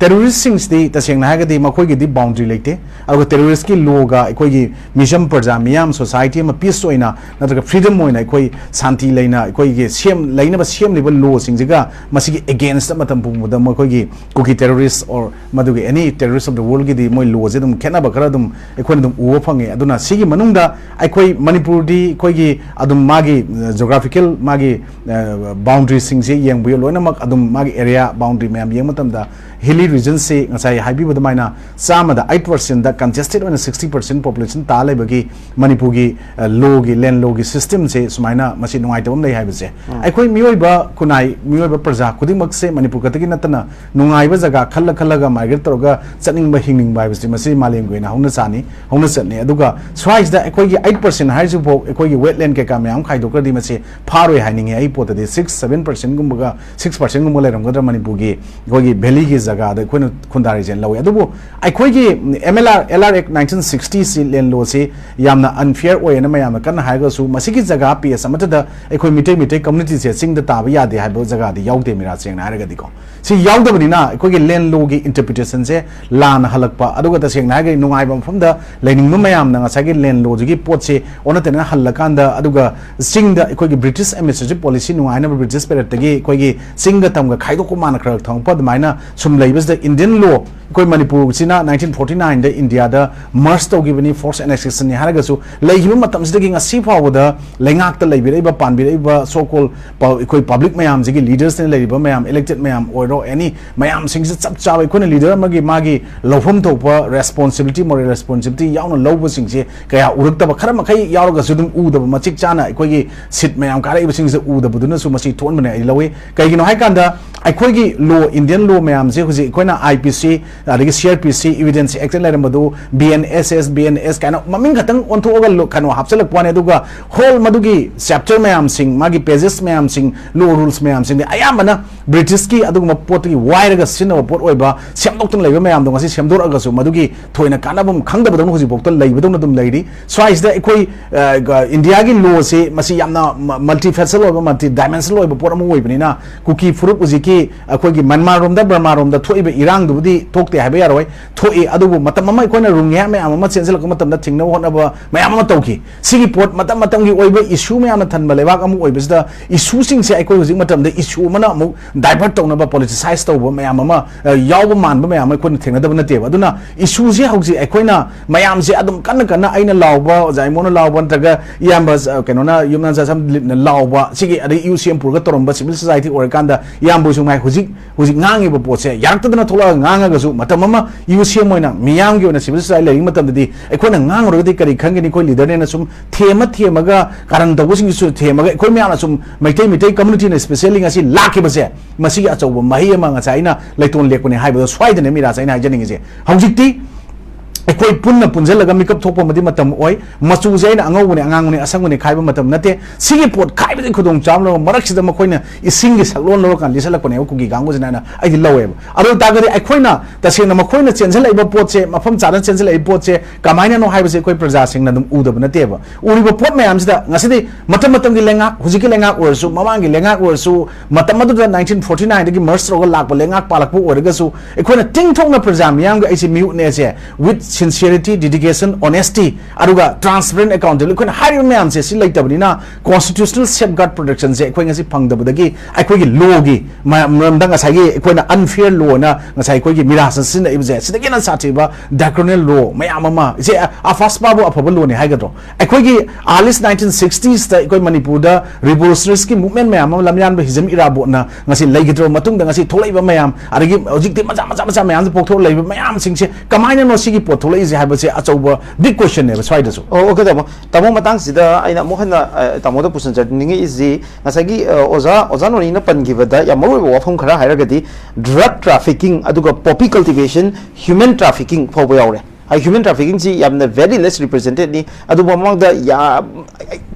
terrorist ꯁꯤꯡꯁꯤꯗꯤ ꯇꯁꯦꯡꯅ ꯍꯥꯏꯔꯒꯗꯤ ꯃꯈꯣꯏꯒꯤꯗꯤ boundary ꯂꯩꯇꯦ꯫ ꯑꯗꯨꯒ terrorist ꯀꯤ law ꯒ ꯑꯩꯈꯣꯏꯒꯤ ꯃꯤꯆꯝ ꯄ꯭ꯔꯖꯥ ꯃꯤꯌꯥꯝ, society ꯑꯃ peace ꯑꯣꯏꯅ ꯅꯠꯇ꯭ꯔꯒ freedom ꯑꯣꯏꯅ ꯑꯩꯈꯣꯏ ꯁꯥꯟꯇꯤ ꯂꯩꯅ ꯑꯩꯈꯣꯏꯒꯤ ꯁꯦꯝ-, ꯂꯩꯅꯕ ꯁꯦꯝꯂꯤꯕ law ꯁꯤꯡꯁꯤꯒ ꯃꯁꯤꯒꯤ against ꯗ ꯃꯇꯝ ꯄꯨꯝꯕꯗ ꯃꯈꯣꯏꯒꯤ ꯀꯨꯀꯤ terrorist or ꯃꯗꯨꯒꯤ any terrorist of the world ꯒꯤꯗꯤ ꯃꯣꯏ law ꯁꯦ ꯑꯗꯨꯝ ꯈꯦꯠꯅꯕ ꯈꯔ ꯑꯗꯨꯝ ꯑꯩꯈꯣꯏꯅ ꯑꯗꯨꯝ ꯎꯕ ꯐꯪꯉꯦ꯫ ꯑꯗꯨꯅ ꯁꯤꯒꯤ ꯃꯅꯨꯡꯗ ꯑꯩꯈꯣꯏ ꯃꯅꯤꯄꯨꯔꯗꯤ ꯑꯩꯈꯣꯏꯒꯤ ꯑꯗꯨꯝ ꯃꯥꯒꯤ, ꯑ, geographical ꯃꯥꯒꯤ, ꯑ, boundary ꯁꯤꯡꯁꯦ ꯌꯦꯡꯕꯤꯌꯨ, ꯂꯣꯏꯅꯃꯛ ꯑꯗꯨꯝ ꯃꯥꯒꯤ area boundary ꯃꯌꯥꯝ ꯌꯦꯡꯕ ꯃꯇꯝꯗ hilly region ꯁꯤ ꯉꯁꯥꯏ ꯍꯥꯏꯕꯤꯕ ꯑꯗꯨꯃꯥꯏꯅ ꯆꯥꯝꯃꯗ eight percent ꯗ congested ꯑꯣꯏꯅ sixty percent population ꯇꯥ ꯂꯩꯕꯒꯤ ꯃꯅꯤꯄꯨꯔꯒꯤ, ꯑ, law ꯒꯤ, land law ꯒꯤ system ꯁꯦ ꯁꯨꯃꯥꯏꯅ ꯃꯁꯤ ꯅꯨꯡꯉꯥꯏꯇꯕ ꯑꯃ ꯂꯩ ꯍꯥꯏꯕꯁꯦ꯫ ꯑꯩꯈꯣꯏ ꯃꯤꯑꯣꯏꯕ ꯈꯨꯟꯅꯥꯏ, ꯃꯤꯑꯣꯏꯕ ꯄ꯭ꯔꯖꯥ ꯈꯨꯗꯤꯡꯃꯛꯁꯦ ꯃꯅꯤꯄꯨꯔ ꯈꯛꯇꯒꯤ ꯅꯠꯇꯅ ꯅꯨꯡꯉꯥꯏꯕ ꯖꯒꯥ ꯈꯜꯂ ꯈꯜꯂꯒ migrate ꯇꯧꯔꯒ ꯆꯠꯅꯤꯡꯕ, ꯍꯤꯡꯅꯤꯡꯕ ꯍꯥꯏꯕꯁꯤ ꯃꯁꯤ ꯃꯥꯂꯦꯝꯒꯤ ꯑꯣꯏꯅ ꯍꯧꯅ ꯆꯥꯅꯤ, ꯍꯧꯅ ꯆꯠꯅꯤ꯫ ꯑꯗꯨꯒ ꯁ꯭ꯋꯥꯏꯁꯤꯗ ꯑꯩꯈꯣꯏꯒꯤ eight percent ꯍꯥꯏꯔꯤꯁꯤꯐꯥꯎ ꯑꯩꯈꯣꯏꯒꯤ wetland ꯀꯩꯀꯥ ꯃꯌꯥꯝ ꯈꯥꯏꯗꯣꯛꯈ꯭ꯔꯗꯤ ꯃꯁꯤ ꯐꯥꯔꯣꯏ ꯍꯥꯏꯅꯤꯡꯉꯤ꯫ ꯑꯩ ꯄꯣꯠꯇꯗꯤ six seven percent ꯒꯨꯝꯕꯒ six percent ꯒꯨꯝꯕ ꯂꯩꯔꯝꯒꯗ꯭ꯔꯥ ꯃꯅꯤꯄꯨꯔꯒꯤ ꯑꯩꯈꯣꯏꯒꯤ valley ꯒꯤ ꯖꯒꯥꯗ ꯑꯩꯈꯣꯏꯅ ꯈꯨꯟꯗꯥꯔꯤꯁꯦ ꯂꯧꯋꯤ꯫ ꯑꯗꯨꯕꯨ ꯑꯩꯈꯣꯏꯒꯤ M L R, L R Act nineteen sixty ꯁꯤ, land law ꯁꯤ ꯌꯥꯝꯅ unfair ꯑꯣꯏꯌꯦꯅ ꯃꯌꯥꯝꯅ ꯀꯟꯅ ꯍꯥꯏꯔꯒꯁꯨ, ꯃꯁꯤꯒꯤ ꯖꯒꯥ page ꯑꯃꯠꯇꯗ ꯑꯩꯈꯣꯏ ꯃꯤꯇꯩ, ꯃꯤꯇꯩ community ꯁꯦ ꯆꯤꯡꯗ ꯇꯥꯕ ꯌꯥꯗꯦ ꯍꯥꯏꯕ ꯖꯒꯥꯗꯤ ꯌꯥꯎꯗꯦ ꯃꯤꯔꯥ, ꯁꯦꯡꯅ ꯍꯥꯏꯔꯒꯗꯤꯀꯣ꯫ ꯁꯤ ꯌꯥꯎꯗꯕꯅꯤꯅ ꯑꯩꯈꯣꯏꯒꯤ land law ꯒꯤ interpretation ꯁꯦ ꯂꯥꯟꯅ ꯍꯜꯂꯛꯄ, ꯑꯗꯨꯒ ꯇꯁꯦꯡꯅ ꯍꯥꯏꯔꯒꯗꯤ ꯅꯨꯡꯉꯥꯏꯕ ꯃꯐꯝꯗ ꯂꯩꯅꯤꯡꯕ ꯃꯌꯥꯝꯅ ꯉꯁꯥꯏꯒꯤ land law ꯁꯤꯒꯤ ꯄꯣꯠꯁꯦ ꯑꯣꯟꯅ ꯇꯩꯅꯅ ꯍꯜꯂꯀꯥꯟꯗ, ꯑꯗꯨꯒ ꯆꯤꯡꯗ ꯑꯩꯈꯣꯏꯒꯤ British administrative policy ꯅꯨꯡꯉꯥꯏꯅꯕ, British period ꯇꯒꯤ ꯑꯩꯈꯣꯏꯒꯤ ꯆꯤꯡꯒ ꯇꯝꯒ ꯈꯥꯏꯗꯣꯛꯄ ꯃꯥꯅ ꯈꯔ ꯊꯝꯃꯛꯄ ꯑꯗꯨꯃꯥꯏꯅ ꯁꯨꯝ ꯂꯩꯕꯁꯤꯗ, Indian law, ꯑꯩꯈꯣꯏ ꯃꯅꯤꯄꯨꯔꯁꯤꯅ nineteen forty nine ꯗ ꯏꯟꯗꯤꯌꯥꯗ merge ꯇꯧꯈꯤꯕꯅꯤ, forced annexation ꯅꯤ ꯍꯥꯏꯔꯒꯁꯨ, ꯂꯩꯈꯤꯕ ꯃꯇꯝꯁꯤꯗꯒꯤ ꯉꯁꯤ ꯐꯥꯎꯕꯗ ꯂꯩꯉꯥꯛꯇ ꯂꯩꯕꯤꯔꯛꯏꯕ, ꯄꯥꯟꯕꯤꯔꯛꯏꯕ so called ꯄ-, ꯑꯩꯈꯣꯏ public ꯃꯌꯥꯝꯁꯤꯒꯤ leaders ꯅ ꯂꯩꯔꯤꯕ ꯃꯌꯥꯝ, elected ꯃꯌꯥꯝ ꯑꯣꯏꯔꯣ, any ꯃꯌꯥꯝꯁꯤꯡꯁꯤ ꯆꯞ ꯆꯥꯕ ꯑꯩꯈꯣꯏꯅ leader ꯑꯃꯒꯤ ꯃꯥꯒꯤ ꯂꯧꯐꯝ ꯊꯣꯛꯄ responsibility, moral responsibility ꯌꯥꯎꯅ ꯂꯧꯕꯁꯤꯡꯁꯦ ꯀꯌꯥ ꯎꯔꯛꯇꯕ, ꯈꯔ ꯃꯈꯩ ꯌꯥꯎꯔꯒꯁꯨ ꯑꯗꯨꯝ ꯎꯗꯕ, ꯃꯆꯤꯛ ꯆꯥꯅ ꯑꯩꯈꯣꯏꯒꯤ seat ꯃꯌꯥꯝ ꯀꯥꯔꯛꯏꯕꯁꯤꯡꯁꯦ ꯎꯗꯕꯗꯨꯅꯁꯨ ꯃꯁꯤ ꯊꯣꯛꯍꯟꯕꯅꯦ ꯑꯩ ꯂꯧꯏ꯫ ꯀꯩꯒꯤꯅꯣ ꯍꯥꯏꯀꯥꯟꯗ, ꯑꯩꯈꯣꯏꯒꯤ law, Indian law ꯃꯌꯥꯝꯁꯦ ꯍꯧꯖꯤꯛ ꯑꯩꯈꯣꯏꯅ I P C, ꯑꯗꯒꯤ C R P C, Evidence Act ꯇ ꯂꯩꯔꯝꯕꯗꯣ B N S S, B N S ꯀꯥꯏꯅ ꯃꯃꯤꯡ ꯈꯛꯇꯪ ꯑꯣꯟꯊꯣꯛꯑꯒ ꯂꯣ-, ꯀꯩꯅꯣ ꯍꯥꯞꯆꯤꯜꯂꯛꯄ ꯋꯥꯅꯤ, ꯑꯗꯨꯒ whole ꯃꯗꯨꯒꯤ chapter ꯃꯌꯥꯝꯁꯤꯡ, ꯃꯥꯒꯤ pages ꯃꯌꯥꯝꯁꯤꯡ, law rules ꯃꯌꯥꯝꯁꯤꯡꯗꯤ ꯑꯌꯥꯝꯕꯅ British ꯀꯤ ꯑꯗꯨꯒꯨꯝꯕ ꯄꯣꯠꯇꯒꯤ ꯋꯥꯏꯔꯒ ꯁꯤꯖꯤꯟꯅꯕ ꯄꯣꯠ ꯑꯣꯏꯕ, ꯁꯦꯝꯗꯣꯛꯇꯅ ꯂꯩꯕ ꯃꯌꯥꯝꯗꯣ ꯉꯁꯤ ꯁꯦꯝꯗꯣꯔꯛꯑꯒꯁꯨ ꯃꯗꯨꯒꯤ ꯊꯣꯏꯅ ꯀꯥꯟꯅꯕ ꯑꯃ ꯈꯪꯗꯕꯗꯧꯅ ꯍꯧꯖꯤꯛꯐꯥꯎꯗ ꯂꯩꯕꯗꯧꯅ ꯑꯗꯨꯝ ꯂꯩꯔꯤ꯫ ꯁ꯭ꯋꯥꯏꯁꯤꯗ ꯑꯩꯈꯣꯏ, ꯑ, ꯒ-, ꯏꯟꯗꯤꯌꯥꯒꯤ law ꯁꯤ ꯃꯁꯤ ꯌꯥꯝꯅ ꯃ-, multifaceted ꯑꯣꯏꯕ, multi dimensional ꯑꯣꯏꯕ ꯄꯣꯠ ꯑꯃ ꯑꯣꯏꯕꯅꯤꯅ, ꯀꯨꯀꯤ ꯐꯨꯔꯨꯞ ꯍꯧꯖꯤꯛꯀꯤ ꯑꯩꯈꯣꯏꯒꯤ ꯃꯟꯃꯥꯔ ꯔꯣꯝꯗ, ꯕꯔꯃꯥ ꯔꯣꯝꯗ ꯊꯣꯛꯏꯕ ꯏꯔꯥꯡꯗꯨꯕꯨꯗꯤ ꯊꯣꯛꯇꯦ ꯍꯥꯏꯕ ꯌꯥꯔꯣꯏ, ꯊꯣꯛꯏ꯫ ꯑꯗꯨꯕꯨ ꯃꯇꯝ ꯑꯃ ꯑꯩꯈꯣꯏꯅ ꯔꯣꯍꯤꯡꯒ꯭ꯌꯥ ꯃꯌꯥꯝ ꯑꯃ ꯆꯦꯟꯁꯤꯜꯂꯛꯄ ꯃꯇꯝꯗ ꯊꯤꯡꯅꯕ ꯍꯣꯠꯅꯕ ꯃꯌꯥꯝ ꯑꯃ ꯇꯧꯈꯤ꯫ ꯁꯤꯒꯤ ꯄꯣꯠ ꯃꯇꯝ ꯃꯇꯝꯒꯤ ꯑꯣꯏꯕ issue ꯃꯌꯥꯝꯅ ꯊꯟꯕ ꯂꯩꯕꯥꯛ ꯑꯃ ꯑꯣꯏꯕꯁꯤꯗ, issue ꯁꯤꯡꯁꯦ ꯑꯩꯈꯣꯏ ꯍꯧꯖꯤꯛ ꯃꯇꯝꯗ issue ꯑꯃꯅ ꯑꯃꯨꯛ divert ꯇꯧꯅꯕ, politicize ꯇꯧꯕ ꯃꯌꯥꯝ ꯑꯃ, ꯑ, ꯌꯥꯎꯕ ꯃꯥꯟꯕ ꯃꯌꯥꯝ ꯑꯃ ꯑꯩꯈꯣꯏꯅ ꯊꯦꯡꯅꯗꯕ ꯅꯠꯇꯦꯕ꯫ ꯑꯗꯨꯅ issue ꯁꯦ ꯍꯧꯖꯤꯛ ꯑꯩꯈꯣꯏꯅ ꯃꯌꯥꯝꯁꯦ ꯑꯗꯨꯝ ꯀꯟꯅ ꯀꯟꯅ ꯑꯩꯅ ꯂꯥꯎꯕ, ꯑꯣꯖꯥ ꯏꯃꯣꯅ ꯂꯥꯎꯕ, ꯅꯠꯇ꯭ꯔꯒ ꯏꯌꯥꯝꯕ, ꯑ, ꯀꯩꯅꯣꯅ, ꯌꯨꯝꯅꯥꯝ ꯆꯥꯁꯝ ꯂꯤꯠꯅ ꯂꯥꯎꯕ, ꯁꯤꯒꯤ, ꯑꯗꯩ ꯌꯨ ꯁꯤ ꯑꯦꯝ ꯄꯨꯔꯒ ꯇꯧꯔꯝꯕ civil society ꯑꯣꯏꯔꯀꯥꯟꯗ ꯏꯌꯥꯝꯕꯁꯨ ꯉꯥꯏ, ꯍꯧꯖꯤꯛ, ꯍꯧꯖꯤꯛ ꯉꯥꯡꯉꯤꯕ ꯄꯣꯠꯁꯦ ꯌꯥꯔꯛꯇꯗꯅ ꯊꯣꯛꯂꯛꯑꯒ ꯉꯥꯡꯉꯒꯁꯨ, ꯃꯇꯝ ꯑꯃ ꯌꯨ ꯁꯤ ꯑꯦꯝ ꯑꯣꯏꯅ ꯃꯤꯌꯥꯝꯒꯤ ꯑꯣꯏꯅ civil society ꯂꯩꯔꯤꯉꯩ ꯃꯇꯝꯗꯗꯤ ꯑꯩꯈꯣꯏꯅ ꯉꯥꯡꯉꯨꯔꯒꯗꯤ ꯀꯔꯤ ꯈꯟꯒꯅꯤ? ꯑꯩꯈꯣꯏ leader ꯅꯦꯅ ꯁꯨꯝ ꯊꯦꯝꯃ ꯊꯦꯝꯃꯒ, ꯀꯥꯔꯟ ꯇꯧꯕꯁꯤꯡꯗꯨꯁꯨ ꯊꯦꯝꯃꯒ, ꯑꯩꯈꯣꯏ ꯃꯌꯥꯝꯅ ꯁꯨꯝ ꯃꯩꯇꯩ, ꯃꯩꯇꯩ community ꯅ specially ꯉꯁꯤ ꯂꯥꯛꯈꯤꯕꯁꯦ, ꯃꯁꯤꯒꯤ ꯑꯆꯧꯕ ꯃꯍꯩ ꯑꯃ ꯉꯁꯥꯏ ꯑꯩꯅ ꯂꯩꯇꯣꯟ ꯂꯦꯛꯄꯅꯦ ꯍꯥꯏꯕꯗꯣ ꯁ꯭ꯋꯥꯏꯗꯅꯦ ꯃꯤꯔꯥꯁ ꯑꯩꯅ ꯍꯥꯏꯖꯅꯤꯡꯉꯤꯁꯦ꯫ ꯍꯧꯖꯤꯛꯇꯤ ꯑꯩꯈꯣꯏ ꯄꯨꯟꯅ ꯄꯨꯟꯁꯤꯜꯂꯒ ꯃꯤꯀꯞ ꯊꯣꯛꯄ ꯑꯃꯗꯤ ꯃꯇꯝ ꯑꯣꯏ꯫ ꯃꯆꯨꯁꯦ ꯑꯩꯅ ꯑꯉꯧꯕꯅꯦ, ꯑꯉꯥꯡꯕꯅꯦ, ꯑꯁꯪꯕꯅꯦ ꯈꯥꯏꯕ ꯃꯇꯝ ꯅꯠꯇꯦ꯫ ꯁꯤꯒꯤ ꯄꯣꯠ ꯈꯥꯏꯕꯗꯒꯤ ꯈꯨꯗꯣꯡꯆꯥꯕ ꯂꯧꯔꯒ ꯃꯔꯛꯁꯤꯗ ꯃꯈꯣꯏꯅ ꯏꯁꯤꯡꯒꯤ ꯁꯛꯂꯣꯟ ꯂꯧꯔꯀꯥꯟꯗ ꯂꯤꯁꯜꯂꯛꯄꯅꯦꯕ ꯀꯨꯀꯤ ꯀꯥꯡꯕꯨꯁꯤꯅ ꯍꯥꯏꯅ ꯑꯩꯗꯤ ꯂꯧꯋꯦꯕ꯫ ꯑꯗꯨ ꯑꯣꯏ ꯇꯥꯔꯒꯗꯤ ꯑꯩꯈꯣꯏꯅ ꯇꯁꯦꯡꯅ ꯃꯈꯣꯏꯅ ꯆꯦꯟꯁꯤꯜꯂꯛꯏꯕ ꯄꯣꯠꯁꯦ, ꯃꯐꯝ ꯆꯥꯅ ꯆꯦꯟꯁꯤꯜꯂꯛꯏꯕ ꯄꯣꯠꯁꯦ ꯀꯃꯥꯏꯅꯅꯣ ꯍꯥꯏꯕꯁꯦ ꯑꯩꯈꯣꯏ ꯄ꯭ꯔꯖꯥꯁꯤꯡꯅ ꯑꯗꯨꯝ ꯎꯗꯕ ꯅꯠꯇꯦꯕ꯫ ꯎꯔꯤꯕ ꯄꯣꯠ ꯃꯌꯥꯝꯁꯤꯗ ꯉꯁꯤꯗꯤ ꯃꯇꯝ ꯃꯇꯝꯒꯤ ꯂꯩꯉꯥꯛ, ꯍꯧꯖꯤꯛꯀꯤ ꯂꯩꯉꯥꯛ ꯑꯣꯏꯔꯁꯨ, ꯃꯃꯥꯡꯒꯤ ꯂꯩꯉꯥꯛ ꯑꯣꯏꯔꯁꯨ, ꯃꯇꯝ ꯑꯗꯨꯗ ꯅꯥꯏꯟꯇꯤꯟ ꯐꯣꯔꯇꯤ ꯅꯥꯏꯟꯗꯒꯤ ꯃꯔꯁ ꯇꯧꯔꯒ ꯂꯥꯛꯄ ꯂꯩꯉꯥꯛ ꯄꯥꯜꯂꯛꯄ ꯑꯣꯏꯔꯒꯁꯨ, ꯑꯩꯈꯣꯏꯅ ꯇꯤꯡꯊꯣꯛꯅ ꯄ꯭ꯔꯖꯥ ꯃꯤꯌꯥꯝꯒꯤ ꯑꯩꯁꯦ ꯃꯤꯍꯨꯠꯅꯦꯁꯦ with sincerity, dedication, honesty, ꯑꯗꯨꯒ transparent, accountability, ꯑꯩꯈꯣꯏꯅ ꯍꯥꯏꯔꯤꯕ ꯃꯌꯥꯝꯁꯦ ꯁꯤ ꯂꯩꯇꯕꯅꯤꯅ constitutional safeguard protectionꯁꯦ ꯑꯩꯈꯣꯏ ꯉꯁꯤ ꯐꯪꯗꯕꯗꯒꯤ ꯑꯩꯈꯣꯏꯒꯤ lawꯒꯤ ꯃ-, ꯃꯔꯝꯗ ꯉꯁꯥꯏꯒꯤ ꯑꯩꯈꯣꯏꯅ unfair lawꯅ ꯉꯁꯥꯏ ꯑꯩꯈꯣꯏꯒꯤ ꯃꯤꯔꯥꯁꯅ ꯁꯤꯖꯤꯟꯅꯏꯕꯁꯦ ꯁꯤꯗꯒꯤ ꯍꯦꯟꯅ ꯁꯥꯊꯤꯕ draconian law ꯃꯌꯥꯝ ꯑꯃ, ꯏꯆꯦ, ꯑꯐꯥꯁꯄꯥꯕꯨ ꯑꯐꯕ lawꯅꯤ ꯍꯥꯏꯒꯗ꯭ꯔꯣ? ꯑꯩꯈꯣꯏꯒꯤ early ꯅꯥꯏꯟꯇꯤꯟ ꯁꯤꯛꯁꯇꯤꯁꯇ ꯑꯩꯈꯣꯏ ꯃꯅꯤꯄꯨꯔꯗ revolutionaryꯁꯀꯤ movement ꯃꯌꯥꯝ ꯑꯃ, ꯂꯝꯌꯥꯟꯕ ꯍꯤꯖꯝ ꯏꯔꯥꯕꯣꯠꯅ ꯉꯁꯤ ꯂꯩꯈꯤꯗ꯭ꯔꯕ ꯃꯇꯨꯡꯗ ꯉꯁꯤ ꯊꯣꯛꯂꯛꯏꯕ ꯃꯌꯥꯝ, ꯑꯗꯒꯤ ꯍꯧꯖꯤꯛꯇꯤ ꯃꯆꯥ ꯃꯆꯥ ꯃꯆꯥ ꯃꯌꯥꯝꯁꯦ ꯄꯣꯛꯊꯣꯛꯂꯛꯏꯕ ꯃꯌꯥꯝꯁꯤꯡꯁꯦ ꯀꯃꯥꯏꯅꯅꯣ ꯁꯤꯒꯤ ꯄꯣꯠ ꯊꯣꯛꯂꯛꯏꯁꯦ ꯍꯥꯏꯕꯁꯦ ꯑꯆꯧꯕ big questionꯅꯦꯕ ꯁ꯭ꯋꯥꯏꯗꯁꯨ꯫ ꯑꯣ, okay, ꯇꯥꯃꯣ꯫ ꯇꯥꯃꯣ, ꯃꯇꯥꯡꯁꯤꯗ ꯑꯩꯅ ꯑꯃꯨꯛ ꯍꯟꯅ, ꯑ, ꯇꯥꯃꯣꯗ ꯄꯨꯁꯤꯟꯖꯅꯤꯡꯉꯛꯏꯁꯤ, ꯉꯁꯥꯏꯒꯤ, ꯑ, ꯑꯣꯖꯥ, ꯑꯣꯖꯥ ꯅꯣꯅꯤꯅ ꯄꯟꯈꯤꯕꯗ ꯌꯥꯝ ꯃꯔꯨ ꯑꯣꯏꯕ ꯋꯥꯐꯝ ꯈꯔ ꯍꯥꯏꯔꯒꯗꯤ, drug trafficking, ꯑꯗꯨꯒ poppy cultivation, human trafficking ꯐꯥꯎꯕ ꯌꯥꯎꯔꯦ꯫ ꯍꯥꯏ, human traffickingꯁꯤ ꯌꯥꯝꯅ very less representedꯅꯤ, ꯑꯗꯨꯕꯨ ꯃꯃꯥꯡꯗ ꯌꯥꯝ,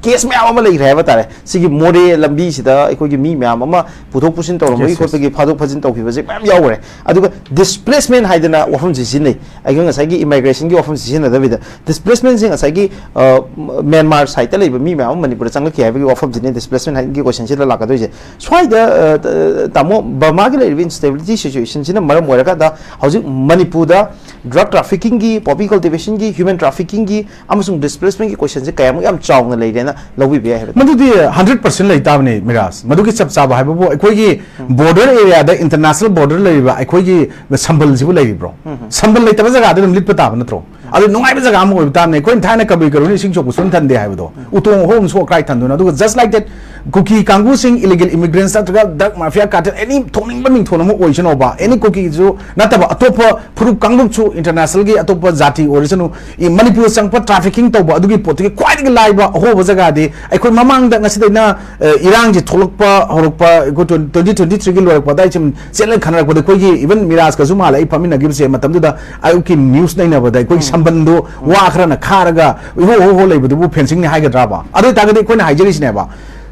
case ꯃꯌꯥꯝ ꯑꯃ ꯂꯩꯈ꯭ꯔꯦ ꯍꯥꯏꯕ ꯇꯥꯔꯦ꯫ ꯁꯤꯒꯤ ꯃꯣꯔꯦ ꯂꯝꯕꯤꯁꯤꯗ ꯑꯩꯈꯣꯏꯒꯤ ꯃꯤ ꯃꯌꯥꯝ ꯑꯃ ꯄꯨꯊꯣꯛ ꯄꯨꯁꯤꯟ ꯇꯧꯔꯝꯕꯒꯤ Yes, yes. ꯈꯣꯠꯄꯒꯤ ꯐꯥꯗꯣꯛ ꯐꯥꯖꯤꯟ ꯇꯧꯈꯤꯕꯁꯦ ꯃꯌꯥꯝ ꯌꯥꯎꯈ꯭ꯔꯦ꯫ ꯑꯗꯨꯒ displacement ꯍꯥꯏꯗꯅ ꯋꯥꯐꯝꯁꯤ ꯁꯤꯖꯤꯟꯅꯩ꯫ ꯑꯩꯈꯣꯏ ꯉꯁꯥꯏꯒꯤ immigrationꯒꯤ ꯋꯥꯐꯝꯁꯤ ꯁꯤꯖꯤꯟꯅꯗꯕꯤꯗ, displacementꯁꯦ ꯉꯁꯥꯏꯒꯤ, ꯑ, ꯃ꯭ꯌꯥꯟꯃꯥꯔ sideꯇ ꯂꯩꯕ ꯃꯤ ꯃꯌꯥꯝ ꯑꯃ ꯃꯅꯤꯄꯨꯔꯗ ꯆꯪꯂꯛꯈꯤ ꯍꯥꯏꯕꯒꯤ ꯋꯥꯐꯝꯁꯤꯅꯦ displacement ꯍꯥꯏꯒꯤ questionꯁꯤꯗ ꯂꯥꯛꯀꯗꯣꯏꯁꯦ꯫ ꯁ꯭ꯋꯥꯏꯗ, ꯑ, ꯇ-, ꯇꯥꯃꯣ, ꯕꯔꯃꯥꯒꯤ ꯂꯩꯔꯤꯕ instability situationꯁꯤꯅ ꯃꯔꯝ ꯑꯣꯏꯔꯀꯥꯟꯗ ꯍꯧꯖꯤꯛ ꯃꯅꯤꯄꯨꯔꯗ drug traffickingꯒꯤ, poppy cultivationꯒꯤ, human traffickingꯒꯤ ꯑꯃꯁꯨꯡ displacementꯀꯤ questionꯁꯦ ꯀꯌꯥꯃꯨꯛ ꯌꯥꯝ ꯆꯥꯎꯅ ꯂꯩꯔꯦꯅ ꯂꯧꯕꯤꯕ ꯌꯥꯏ ꯍꯥꯏꯕ? ꯃꯗꯨꯗꯤ hundred percent ꯂꯩ ꯇꯥꯕꯅꯤ, ꯃꯤꯔꯥꯖ꯫ ꯃꯗꯨꯒꯤ ꯆꯞ ꯆꯥꯕ ꯍꯥꯏꯕꯕꯨ ꯑꯩꯈꯣꯏꯒꯤ border areaꯗ, international border ꯂꯩꯔꯤꯕ ꯑꯩꯈꯣꯏꯒꯤ ꯁꯝꯕꯜꯁꯤꯕꯨ ꯂꯩꯔꯤꯕ꯭ꯔꯣ? ꯁꯝꯕꯜ ꯂꯩꯇꯕ ꯖꯒꯥꯗ ꯑꯗꯨꯝ ꯂꯤꯠꯄ ꯇꯥꯕ ꯅꯠꯇ꯭ꯔꯣ? ꯑꯗꯨ ꯅꯨꯡꯉꯥꯏꯕ ꯖꯒꯥ ꯑꯃ ꯑꯣꯏꯕ ꯇꯥꯕꯅꯤ꯫ ꯑꯩꯈꯣꯏꯅ ꯊꯥꯏꯅ ꯀꯕꯨꯏ ꯀꯔꯨꯅ ꯏꯁꯤꯡ ꯁꯣꯛꯄ ꯁꯨꯝ ꯊꯟꯗꯦ ꯍꯥꯏꯕꯗꯣ, ꯎꯇꯣꯡ ꯑꯍꯨꯝ ꯁꯣꯛ ꯀꯥꯏ ꯊꯟꯗꯣꯏꯅꯣ? ꯑꯗꯨꯒ just like that, Kuki ꯀꯥꯡꯕꯨꯁꯤꯡ illegal immigrants ꯅꯠꯇ꯭ꯔꯒ drug mafia cartel, any ꯊꯣꯛꯅꯤꯡꯕ ꯃꯤꯡꯊꯣꯟ ꯑꯃ ꯑꯣꯏꯁꯅꯣꯕ, any ꯀꯨꯀꯤꯁꯨ ꯅꯠꯇꯕ ꯑꯇꯣꯞꯄ ꯐꯨꯔꯨꯞ ꯀꯥꯡꯂꯨꯞꯁꯨ, international ꯒꯤ ꯑꯇꯣꯞꯄ ꯖꯥꯇꯤ ꯑꯣꯏꯔꯁꯅꯨ, ꯃꯅꯤꯄꯨꯔ ꯆꯪꯉꯛꯄ trafficking ꯇꯧꯕ ꯑꯗꯨꯒꯤ ꯄꯣꯠꯇꯨꯒꯤ ꯈ꯭ꯋꯥꯏꯗꯒꯤ ꯂꯥꯏꯕ ꯑꯍꯣꯕ ꯖꯒꯥꯗꯤ ꯑꯩꯈꯣꯏ ꯃꯃꯥꯡꯗ ꯉꯁꯤꯗꯩꯅ ꯏꯔꯥꯡꯁꯤ ꯊꯣꯛꯂꯛꯄ ꯍꯧꯔꯛꯄ ꯑꯩꯈꯣꯏ twenty twenty three ꯒꯤ ꯂꯣꯏꯔꯛꯄ ꯑꯗꯥꯏ ꯁꯨꯝ ꯆꯦꯠꯅ ꯈꯟꯅꯔꯛꯄꯗ ꯑꯩꯈꯣꯏꯒꯤ even ꯃꯤꯔꯥꯖꯀꯁꯨ ꯃꯥꯜꯂꯦ ꯑꯩ ꯐꯝꯃꯤꯟꯅꯈꯤꯕꯁꯦ ꯃꯇꯝꯗꯨꯗ ꯑꯌꯨꯛꯀꯤ news ꯅꯩꯅꯕꯗ ꯑꯩꯈꯣꯏꯒꯤ ꯁꯝꯕꯟꯗꯣ ꯋꯥ ꯈꯔꯅ ꯈꯥꯔꯒ ꯏꯍꯣ ꯍꯣ ꯍꯣ ꯂꯩꯕꯗꯨꯕꯨ fencing ꯅꯤ ꯍꯥꯏꯒꯗ꯭ꯔꯥꯕ? ꯑꯗꯨ ꯑꯣꯏꯇꯥꯔꯒꯗꯤ ꯑꯩꯈꯣꯏꯅ ꯍꯥꯏꯖꯔꯤꯁꯤꯅꯦꯕ,